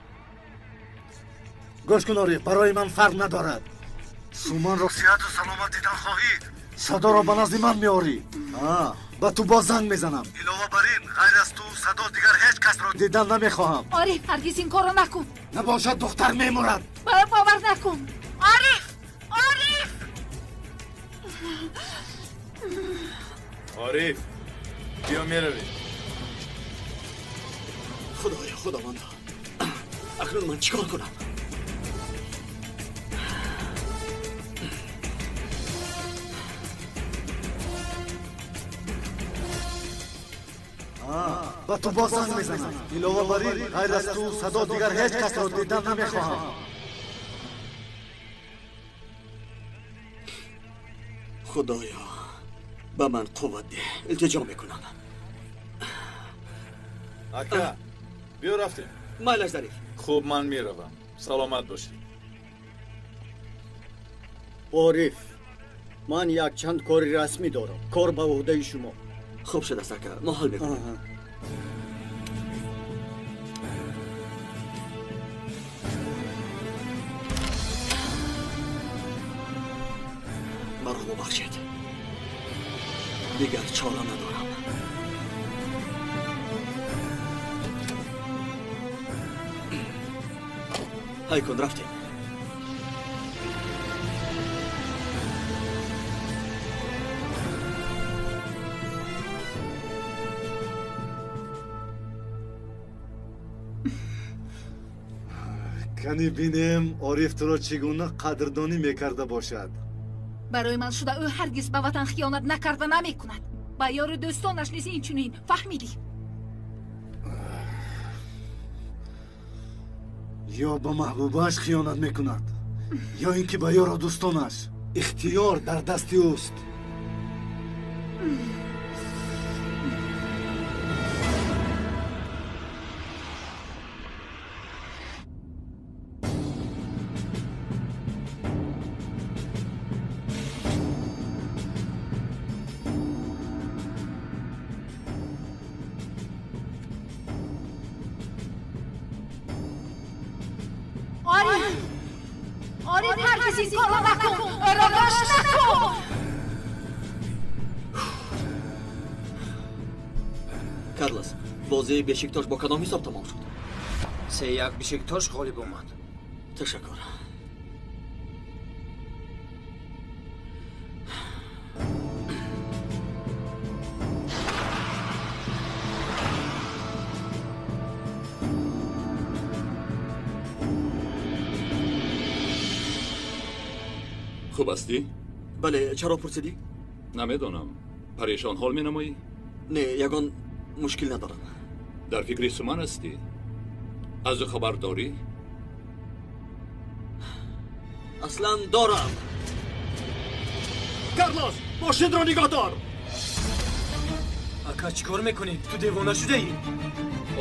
Гӯш кун, Ориф, барои ман фарқ надорад. Суманро сиҳату саломат дидан хоҳӣ, садоро ба назди ман меорӣ. Ба ту боз занг мезанам. Илова бар ин, ғайр аз ту садо дигар ҳеҷ касро дидан намехоҳам. Ориф, ҳаргиз ин корро накун. Набошад, духтар мемурад. Ба ӯ бовар накун. Ориф! Ориф! Ориф, биё меравем. Худоё, Худовандо, акнун ман чӣ кор кунам? Ба ту боз занг мезанам. Илова бар ин, ғайр аз ту садо дигар ҳеҷ касро дидан намехоҳам. Худоё, ба ман қувват деҳ. Илтиҷо мекунам. Ака, биё рафтем. Майлаш, Зариф. Хуб, ман меравам. Саломат бошӣ. Ориф, ман якчанд кори расмӣ дорам. Кор ба ӯҳдаи шумо. Хуб шудааст, ака, мо ҳал мекунем. Маро бубахшед. Дигар чора надорам. Ҳай кун, рафтем. Кани бинем, Ориф туро чӣ гуна қадрдонӣ мекарда бошад. Барои ман шуда ӯ ҳаргиз ба ватан хиёнат накарда намекунад. Ба ёру дӯстонаш низ инчунин. Фаҳмидӣ? Ё ба маҳбубааш хиёнат мекунад, ё ин ки ба ёру дӯстонаш. Ихтиёр дар дасти ӯст. Ҳаргиз ин корро накун, ӯро гӯш накун. Карлос, бозии Бешиктош бо кадом ҳисоб тамом шуд? 3-1 Бешиктош ғолиб омад. Ташаккур. Хуб ҳастӣ? Бале, чаро пурсидӣ? Намедонам. Парешон ҳол менамоӣ? Не, ягон мушкил надорам. Дар фикри Суман ҳастӣ? Аз ӯ хабар дорӣ? Аслан дорам. Карлос, мошинро нигоҳ дор. Ака, чӣ кор мекунӣ? Ту девона шудаӣ?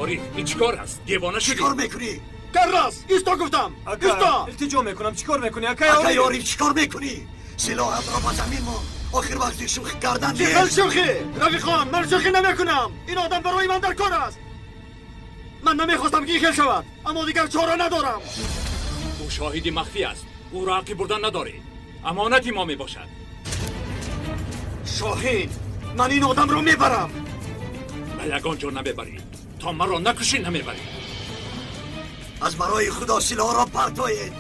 Ориф, ин чӣ кор аст? Девона шудӣ? Чӣ кор мекунӣ? Карлос, исто гуфтам. Исто. Илтиҷо мекунам, чӣ кор мекунӣ? Акаи Ориф, чӣ кор мекунӣ? Силоҳатро ба замин мон. Охир вақти шӯхӣ кардан нест. Чӣ хел шӯхӣ? Рафиқон, ман шӯхӣ намекунам. Ин одам барои ман дар кор аст. Ман намехостам ки ин хел шавад, аммо дигар чора надорам. Ӯ шоҳиди махфӣ аст. Ӯро ҳаққи бурдан надорӣ. Амонати мо мебошад. Шоҳин, ман ин одамро мебарам. Ба ягон ҷо намебарӣ. То маро накушӣ намебарӣ. Аз барои Худо силоҳро партоед.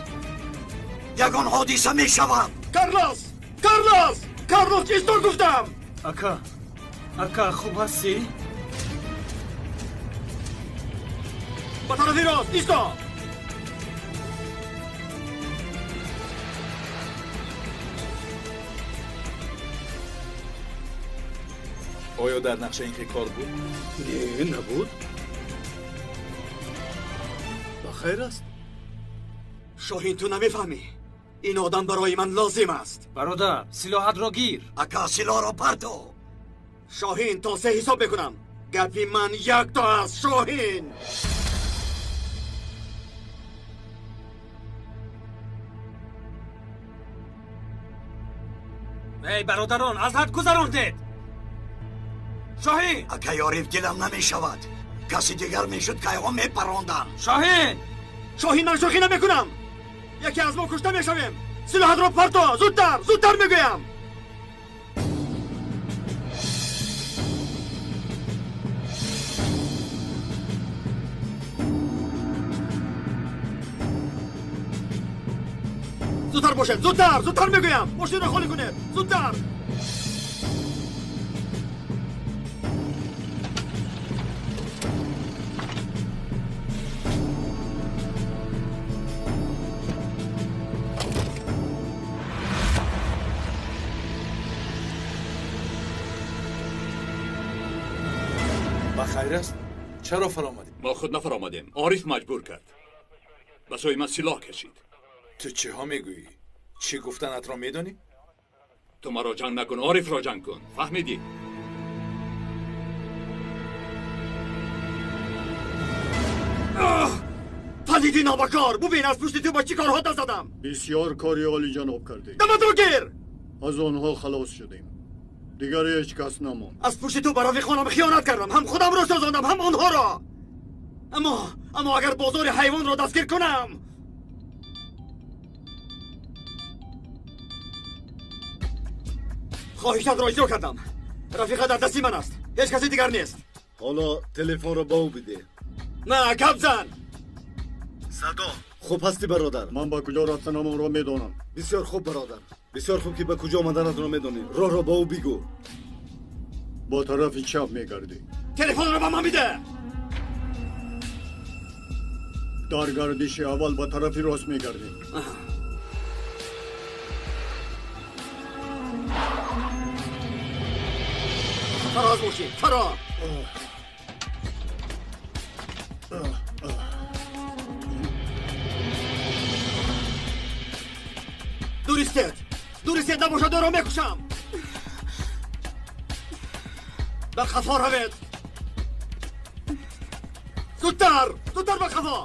Ягон ҳодиса мешавад. Карлос! Карлос! Карлос, исто гуфтам! Ака, ака, хуб ҳастӣ? Ба тарафи рост, исто! Оё дар нақша ин кор буд? Не, набуд. Ба хайр аст. Шоҳин, ту намефаҳмӣ. Ин одам барои ман лозим аст. Бародар, силоҳатро гир. Ака, силоҳро парто. Шоҳин, то се ҳисоб мекунам. Гапи ман якто аст, Шоҳин. Эй, бародарон, аз ҳад гузарондед. Шоҳин! Акаи Ориф, дилам намешавад. Каси дигар мешуд, кайҳо мепарондам. Шоҳин! Шоҳин, ман шӯхӣ намекунам. Яке аз мо кушта мешавем. Силоҳатро парто, зудтар, зудтар мегӯям. Зудтар бошед, зудтар, зудтар мегӯям. Мошинро холӣ кунед, зудтар. Ба хайр аст? Чаро фаромадӣ? Мо худ нафаромадем. Ориф маҷбур кард. Ба сӯи ман силоҳ кашид. Ту чиҳо мегӯӣ? Чӣ гуфтанатро медонӣ? Ту маро ҷанг накун, Орифро ҷанг кун. Фаҳмидӣ? Палиди нобакор, бубин аз пушти ту ба чӣ корҳо даст задам. Бисёр кори олиҷаноб кардӣ. Даматро гир! Аз онҳо халос шудем. Дигар ҳеҷ кас намонд. Аз пушти ту ба рафиқонам хиёнат кардам. Ҳам худамро сӯзондам, ҳам онҳоро. Аммо агар бозори ҳайвонро дастгир кунам, хоҳишатро иҷро кардам. Рафиқа дар дасти ман аст, ҳеҷ каси дигар нест. Ҳоло телефонро ба ӯ бидеҳ. На, гап зан. Садо, хуб ҳастӣ бародар? Ман ба куҷо рафтанам онро медонам. Бисёр хуб бародар, бисёр хуб ки ба куҷо омаданатро медонӣ. Роҳро ба ӯ бигӯ. Бо тарафи чап мегардӣ. Телефонро ба ман бидеҳ. Дар гардиши аввал ба тарафи рост мегардӣ. Фароз бошед, фарор. Дур истед, дур истед, набошад ӯро мекушам. Ба қафо равед. Зудтар, зудтар ба қафо.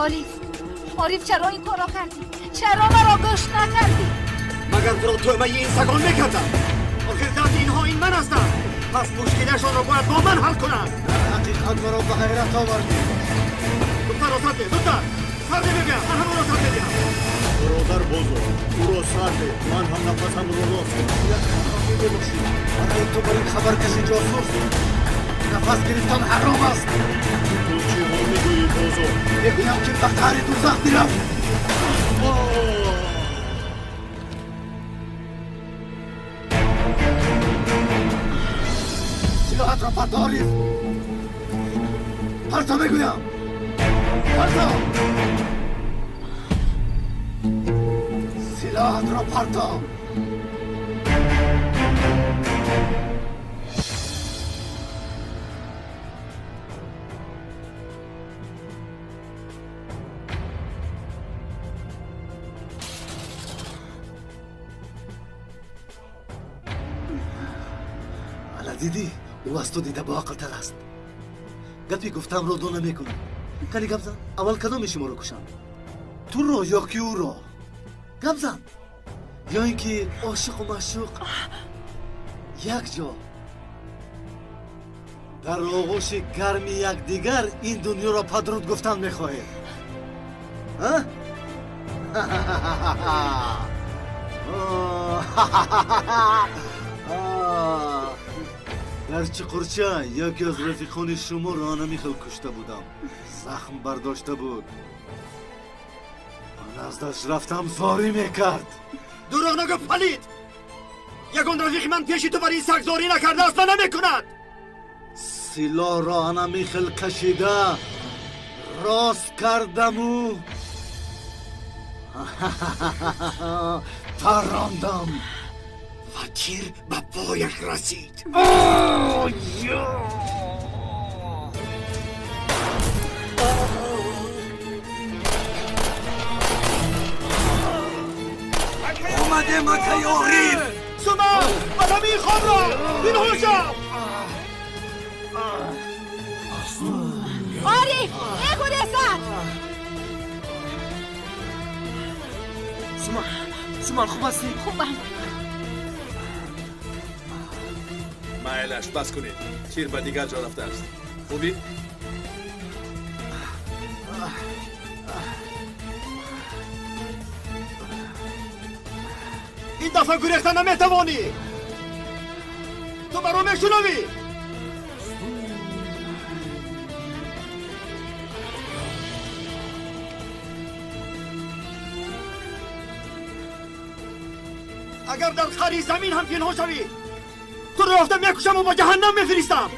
Ориф, Ориф, чаро ин корро кардӣ? Чаро маро гӯш накардӣ? Магар туро тӯъмаи ин сагон мекардам? Охир дарди инҳо ин ман ҳастам. Пас мушкилашонро бояд бо ман ҳал кунанд. Ҳақиқат маро ба ҳайрат овардӣ. Зудтар сар деҳ, зудтар! Сар деҳ мегӯям, ман ҳам ӯро сар медиҳам. Бародар Бозор, ӯро сар деҳ, ман ҳам нафасамро рост кунам. Як хафӣ мебошӣ. Барои ту бар ин хабаркаши ҷосус нафас гирифтан ҳаром аст. Ту чиҳо мегӯӣ, Бозор? Мегӯям ки ба қаъри дӯзах бирав. Силоҳатро парто, Ориф! Парто мегӯям! Парто! Силоҳатро парто! Ала дидӣ, ӯ аз ту дида боақлтар аст. Гапи гуфтамро ду намекунам. Кани гап зан, аввал кадоми шуморо кушам? Туро ё ки ӯро? Гап зан. Ё ин ки ошиқу маъшуқ як ҷо дар оғӯши гарми якдигар ин дунёро падруд гуфтан мехоҳед. Дар Чуқурча яке аз рафиқони шуморо анами хел кушта будам. Захм бардошта буд. Ба наздаш рафтам, зорӣ мекард. Дурӯғ нагӯ, палид! Ягон рафиқи ман пеши ту бар ин саг зорӣ накардааст ва намекунад. Силоҳро анами хел кашида рост кардаму парондам. Ва тир ба пояш расид. Омадем, акаи Ориф! Суман, ба замин хобро! Пинҳон шав! Ориф, мегурезад! Суман, Суман, хуб ҳастӣ? Хубам. Майлаш, бас кунед. Тир ба дигар ҷо рафтааст. Хубӣ? Ин дафъа гурехта наметавонӣ. Ту маро мешунавӣ? Агар дар қаъри замин ҳам пинҳон шавӣ, туро ёфта мекушаму ба ҷаҳаннам мефиристам.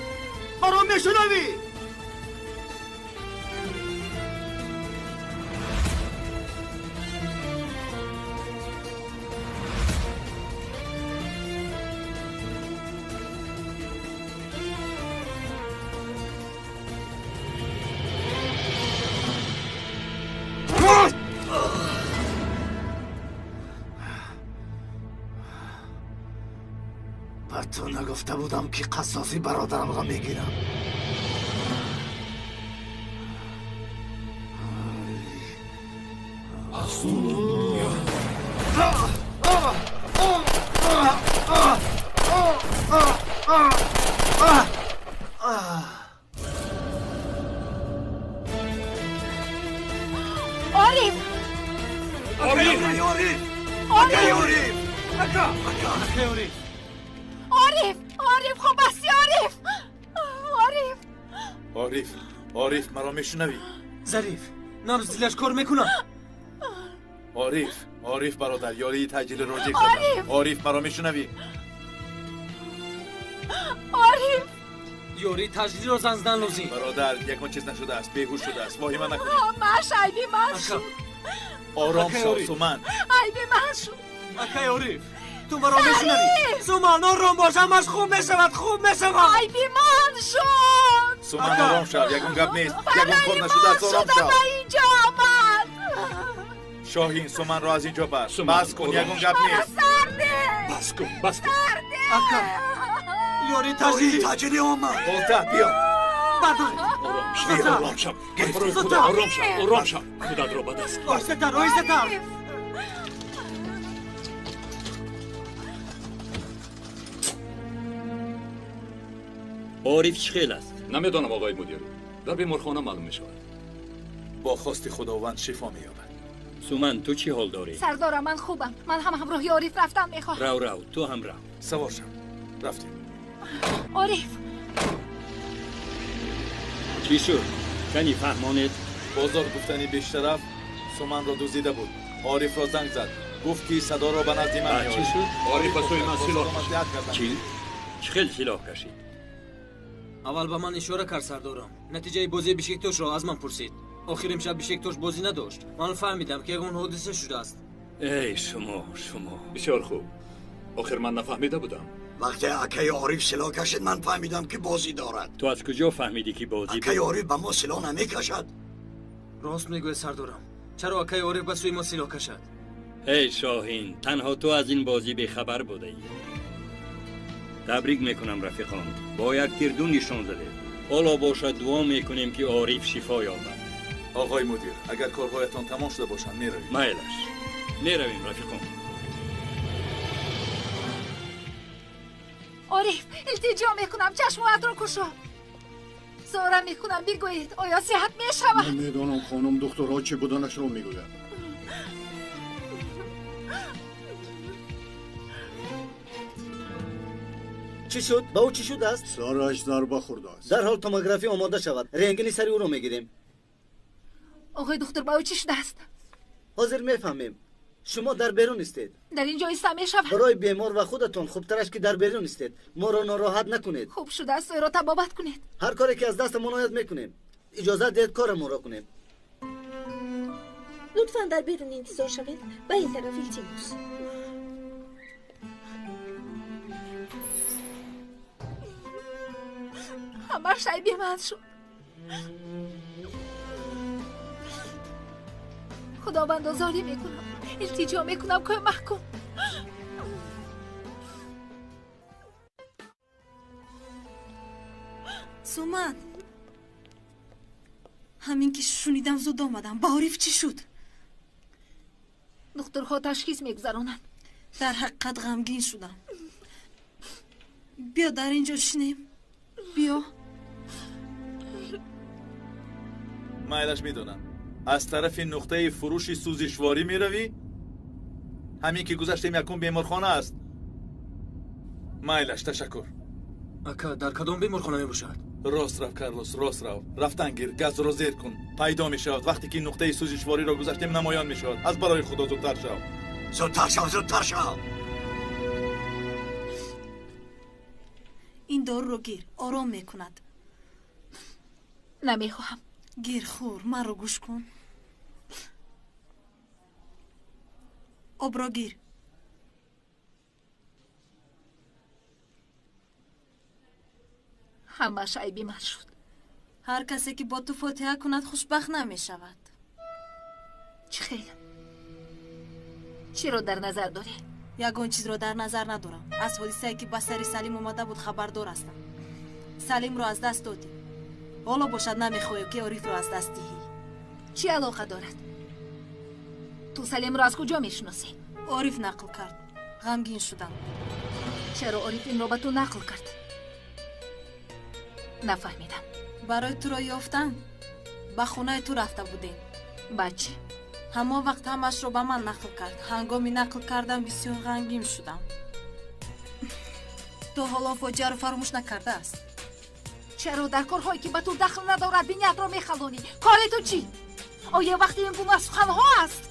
Маро мешунавӣ? Ба ту нагуфта будам, ки қассоси бародарамро мегирам. Ориф! Ориф! Ориф! Ориф! Ака! Ака! Акаи Ориф! Ориф! Ориф, хуб ҳастӣ, Ориф! Ориф! Ориф, Ориф, маро мешунавӣ? Зариф, набз дилаш кор мекунад. Ориф, Ориф бародар, ёрии таъҷили роҷеъ кардам. Ориф, маро мешунавӣ? Ориф! Ёрии таъҷилиро занг задан лозим. Бародар, ягон чиз нашудааст, беҳуш шудааст. Воҳима накунед. Маш, айби ман шуд. Ором шав, Суман. Айби ман шуд. Акаи Ориф, ту маро мешунавӣ? Суман, ором бош, ҳамаш хуб мешавад, хуб мешавад. Айби ман шуд. Суман, ором шав, ягон гап нест, ягон кор нашудааст, ором шав. Ба инҷо омад. Шоҳин, Суманро аз инҷо бар. Бас кун, ягон гап нест. Бас кун, бас кун. Ака, ёрии таъҷилӣ омад. Болта, биё. Бардоред. Ором шав, ором шав. Барои Худо, ором шав, ором шав. Худатро ба даст гир. Оҳистатар, оҳистатар. Ориф чӣ хел аст? Намедонам оғои мудир. Дар беморхона маълум мешавад. Бо хости Худованд шифо меёбад. Суман, ту чӣ ҳол дорӣ? Сардора, ман хубам. Ман ҳам ҳамроҳи Ориф рафтан мехоҳам. Рав, рав, ту ҳам рав. Савор шав. Рафтем. Ориф! Чӣ шуд? Кани фаҳмонед? Бозор гуфтани бештараф Суманро дуздида буд. Орифро занг зад. Гуфт ки садоро ба назди ман чӣ шуд? Ориф ба сӯи ман силоҳ кашид. Чӣ? Чӣ хел силоҳ кашид? Аввал ба ман ишора кард сардорам. Натиҷаи бозии Бишектошро аз ман пурсид. Охир имшаб Бишектош бозӣ надошт. Ман фаҳмидам ки ягон ҳодиса шудааст. Эй шумо, шумо. Бисёр хуб. Охир ман нафаҳмида будам. Вақте акаи Ориф силоҳ кашид, ман фаҳмидам ки бозӣ дорад. Ту аз куҷо фаҳмидӣ ки бозӣ? Акаи Ориф ба мо силоҳ намекашад. Рост мегӯяд сардорам. Чаро акаи Ориф ба сӯи мо силоҳ кашад? Эй Шоҳин, танҳо ту аз ин бозӣ бехабар будаӣ. Табрик мекунам рафиқон. Бо як тир ду нишон задед. Ҳоло бошад дуо мекунем ки Ориф шифо ёбад. Оғои мудир, агар корҳоятон тамом шуда бошанд, меравем. Майлаш. Меравем рафиқон. Ориф, илтиҷо мекунам, чашмоятро кушо. Зора мекунам, бигӯед, оё сиҳат мешавад? Намедонам хонум, духтурҳо чӣ буданашро мегӯяд. Чӣ шуд? Ба ӯ чӣ шудааст? Сараш зарба хӯрдааст. Дарҳол томография омода шавад. Рентгени сари ӯро мегирем. Оғои духтур, ба ӯ чӣ шудааст? Ҳозир мефаҳмем. Шумо дар берун истед. Дар ин ҷо иста мешавад. Барои бемор ва худатон хубтараш ки дар берун истед. Моро нороҳат накунед. Хуб шудааст, ӯро табобат кунед. Ҳар коре ки аз дастамон ояд мекунем. Иҷозат диҳед корамонро кунем. Лутфан дар берун интизор шавед. Ба ин тараф илтимос. Ҳамаш айби ман шуд. Худовандо зорӣ мекунам, илтиҷо мекунам, кӯмак кун. Суман, ҳамин ки шунидам зуд омадам. Ба Ориф чӣ шуд? Духтурҳо ташхис мегузаронанд. Дар ҳақиқат ғамгин шудам. Биё дар ин ҷо шинем. Биё. Майлаш медонам. Аз тарафи нуқтаи фурӯши сӯзишворӣ меравӣ? Ҳамин ки гузаштем якум беморхона аст. Майлаш, ташаккур. Ака, дар кадом беморхона мебошад? Рост рав, Карлос, рост рав. Рафтан гир, газро зер кун. Пайдо мешавад. Вақте ки нуқтаи сӯзишвориро гузаштем, намоён мешавад. Аз барои Худо зудтар шав. Зудтар шав, зудтар шав. Ин доруро гир, ором мекунад. Намехоҳам. Гир, хӯр, маро гӯш кун. Обро гир. Ҳамаш айби ман шуд. Ҳар касе ки бо ту фотиҳа кунад хушбахт намешавад. Чӣ хел? Чиро дар назар дорӣ? Ягон чизро дар назар надорам. Аз ҳодисае ки ба сари Салим омада буд хабардор ҳастам. Салимро аз даст додӣ. Ҳоло бошад намехоҳӣ ки Орифро аз даст диҳӣ. Чӣ алоқа дорад? Ту Салимро аз куҷо мешиносӣ? Ориф нақл кард. Ғамгин шудам. Чаро Ориф инро ба ту нақл кард? Нафаҳмидам. Барои туро ёфтан ба хонаи ту рафта будем. Баъд чӣ? Ҳамон вақт ҳамашро ба ман нақл кард. Ҳангоми нақл кардан бисёр ғамгин шудам. То ҳоло фоҷиаро фаромӯш накардааст. Чаро дар корҳое ки ба ту дахл надорад биниятро мехалонӣ? Кори ту чӣ? Оё вақти ин гуна суханҳо аст?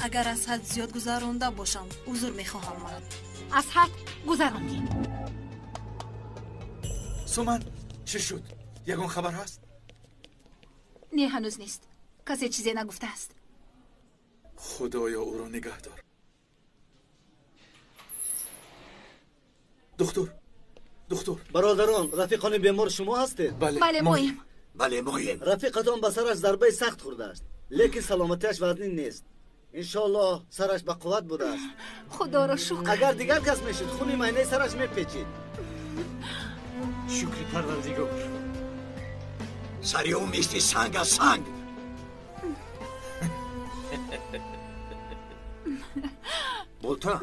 Агар аз ҳад зиёд гузаронда бошам, узр мехоҳам ман. Аз ҳад гузарондӣ. Суман, чӣ шуд? Ягон хабар ҳаст? Не, ҳанӯз нест. Касе чизе нагуфтааст. Худоё, ӯро нигаҳ дор. Духтур, духтур. Бародарон, рафиқони бемор шумо ҳастед? Бале, моем. Бале, моем. Рафиқатон ба сараш зарбаи сахт хӯрдааст, лекин саломатиаш вазнин нест. Иншоаллоҳ сараш ба қувват будааст. Худоро шукр. Агар дигар кас мешуд, хуни майнаи сараш мепечид. Шукри Парвардигор. Сари ӯ мисли санг аз санг. Болта,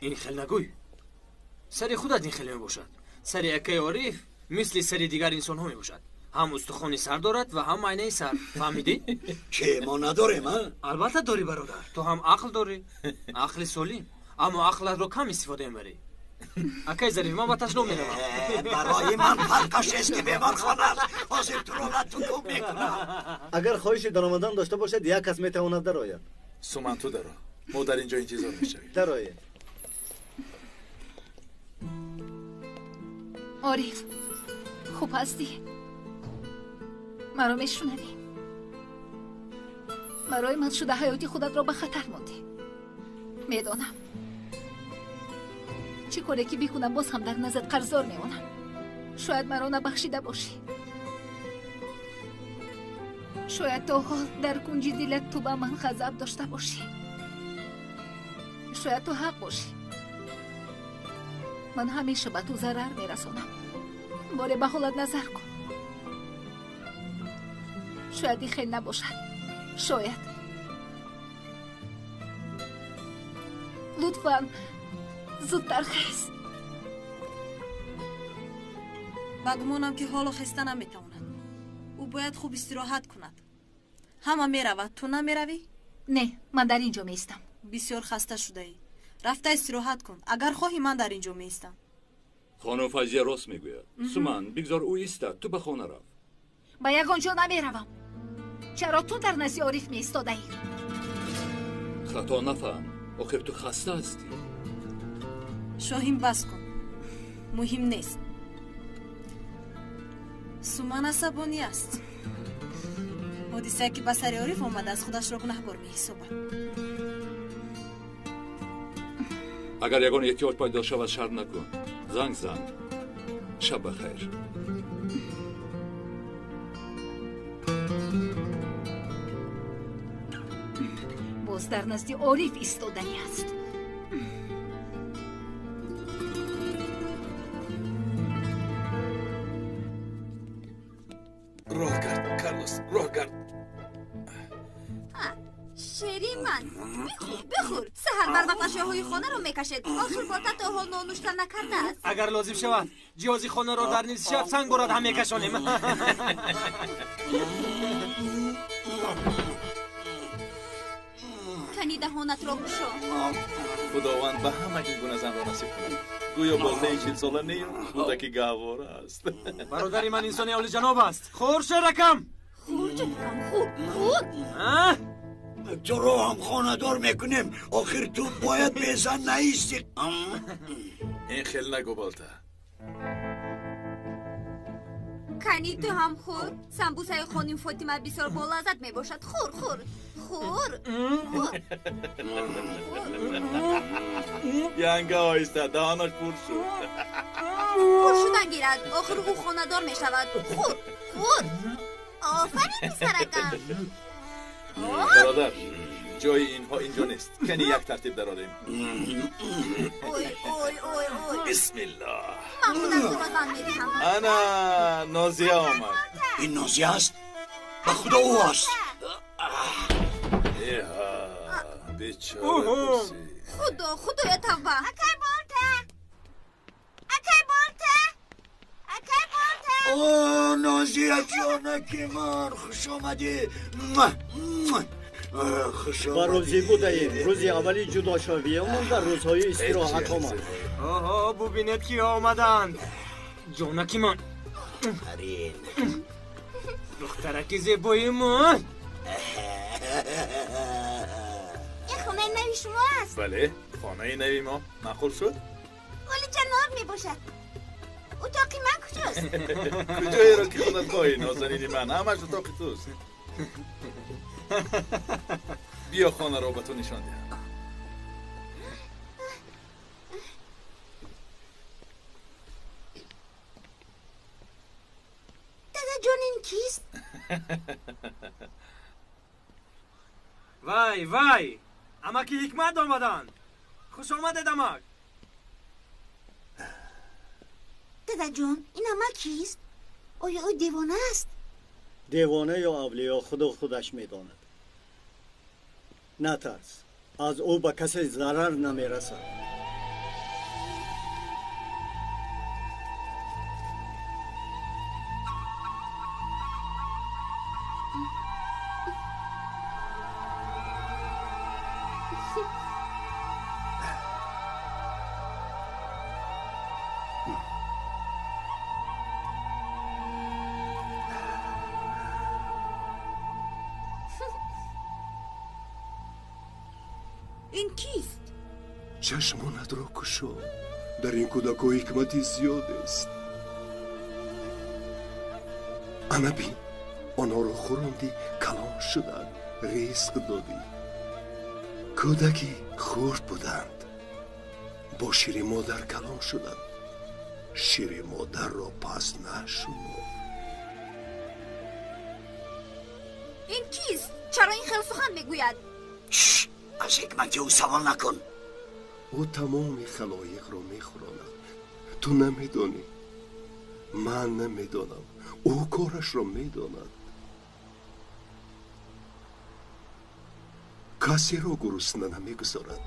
ин хел нагӯй. Сари худат ин хеле мебошад. Сари акаи Ориф мисли сари дигар инсонҳо мебошад. Ҳам устухони сар дорад ва ҳам майнаи сар. Фаҳмидӣ? Че, мо надорем, а? Албатта дорӣ, бародар. Ту ҳам ақл дорӣ, ақли солим, аммо ақлатро кам истифода мебарӣ. Акаи Зариф, ман ба ташлоб меравам. Барои ман фарқаш нест, ки беморхона аст. Ҳозир туро латукӯб мекунам. Агар хоҳиши даромадан дошта бошад, як кас метавонад дарояд. Суман, ту даро. Мо дар ин ҷо интизор мешавем. Дароед. Ориф, хуб ҳастӣ? Маро мешунавӣ? Барои ман шуда ҳаёти худатро ба хатар мондӣ. Медонам. Чӣ коре ки бикунам, боз ҳам дар назар қарздор мемонам. Шояд маро набахшида бошӣ. Шояд то ҳол дар кунҷи дилат ту ба ман ғазаб дошта бошӣ. Шояд ту ҳақ бошӣ. Ман ҳамеша ба ту зарар мерасонам. Боре ба ҳолат назар кун. Шояд ин хел набошад. Шояд. Лутфан, зудтар хез. Ба гумонам, ки ҳоло хеста наметавонад. Ӯ бояд хуб истироҳат кунад. Ҳама меравад, ту намеравӣ? Не, ман дар ин ҷо меистам. Бисёр хаста шудаӣ. Рафта истироҳат кун. Агар хоҳӣ, ман дар ин ҷо меистам. Хонум Файзия рост мегӯяд. Суман, бигзор ӯ истад, ту ба хона рав. Ба ягон ҷо намеравам. Чаро ту дар назди Ориф меистодаӣ? Хато нафаҳм, охир ту хаста ҳастӣ. Шоҳин, бас кун. Муҳим нест. Суман асабонӣ аст. Ҳодисае, ки ба сари Ориф омадааст, худашро гунаҳкор меҳисобад. Агар ягон эҳтиёҷ пайдо шавад, шарм накун, занг зан. Шаб бахайр. Боз дар назди Ориф истоданӣ аст. Роҳ гард, Карлос, роҳ гард. Шери ман, бихӯр, бихӯр. Саҳар барвақт ашёҳои хонаро мекашед. Охир бота то ҳол нонушта накардааст. Агар лозим шавад, ҷиҳози хонаро дар нимси шаб санг борад ҳам мекашонем. Кани даҳонатро кушо. Худованд ба ҳама ин гуна занро насиб кунад. Гӯё болтаи 40-сола не, кӯдаки гаҳвора аст. Бародари ман инсони олиҷаноб аст. Хӯр, шеракам. Хӯр, ҷонакам, хӯр, хӯр. Туро ҳам хонадор мекунем. Охир ту бояд безан наистӣ. Ин хел нагӯ, Болта. Кани ту ҳам хӯр. Самбусаи хоним Фотима бисёр болаззат мебошад. Хӯр, хӯр, хӯр, хӯр. Янга оҳиста, даҳонаш пур шуд. Пур шудан гирад. Охир ӯ хонадор мешавад. Хӯр, хӯр. Офарин, писаракам. Бародар, ҷои инҳо инҷо нест. Кани як тартиб дарорем. Ой, ой, ой, ой. Бисмиллоҳ. Ман худам туро зан медиҳам. Ана Нозия омад. Ин Нозия аст? Ба худо, ӯ аст. Эҳа, бечора пурсид. Худо, худоя, тавба. Акай Болта, акай Болта, акай Болта. О, Нозия ҷонаки ман, хуш омадӣ. Хуш Ба рӯзӣ будаем. Рӯзи аввали ҷудошавиямон дар рӯзҳои истироҳат омад. Оҳо, бубинед, киҳо омаданд. Ҷонаки ман. Арин. Духтараки зебои ман. Ин хонаи нави шумо аст? Бале, хонаи нави мо. Маъқул шуд? Олиҷаноб мебошад. Утоқи ман куҷост? Куҷоеро ки худат хоҳӣ, нозанини ман, ҳамаш утоқи туст. Биё, хонаро ба ту нишон диҳам. Дадаҷон, ин кист? Вай, вай, амаки Ҳикмат омаданд. Хуш омадед, амак. Дадаҷон, ин амак кист? Оё ӯ девона аст? Девона ё авлиё, худо худаш медонад. Натарс, аз ӯ ба касе зарар намерасад. Ин кист? Чашмонатро кушо. Дар ин кӯдако ҳикмати зиёд аст. Ана бин, онҳоро хӯрондӣ, калон шуданд, ризқ додӣ. Кӯдаки хурд буданд, бо шири модар калон шуданд. Шири модарро пас нашумор. Ин кист? Чаро ин хел сухан мегӯяд? Аз ҳикмати ӯ савол накун. Ӯ тамоми халоиқро мехӯронад. Ту намедонӣ, ман намедонам. Ӯ корашро медонад. Касеро гурусна намегузорад.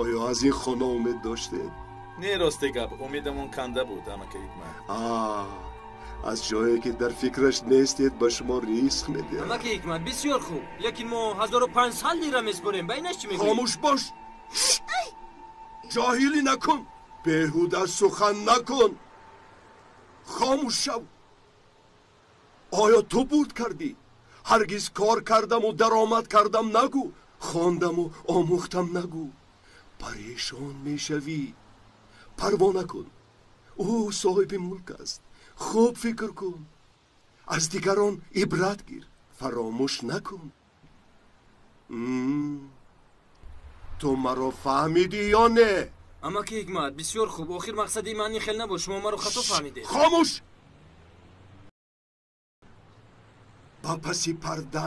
Оё аз ин хона умед доштед? Не, росте гап, умедамон канда буд, амаки Ҳикмат. Аз ҷое ки дар фикраш нестед, ба шумо ризқ медиҳад. Амаки Ҳикмат, бисёр хуб, лекин мо 1500 лира меспорем. Ба инаш чӣ мегӯӣ? Хомӯш бош! Ҷоҳилӣ накун, беҳуда сухан накун. Хомӯш шав. Оё ту бурд кардӣ? Ҳаргиз кор кардаму даромад кардам нагӯ, хондаму омӯхтам нагӯ. Парешон мешавӣ. Парво накун, ӯ соҳиби мулк аст. Хуб фикр кун, аз дигарон ибрат гир, фаромӯш накун. Ту маро фаҳмидӣ ё не? Амаки Ҳикмат, бисёр хуб. Охир мақсади ман ин хел набуд. Шумо маро хато фаҳмидед. Хомӯш! Ба паси парда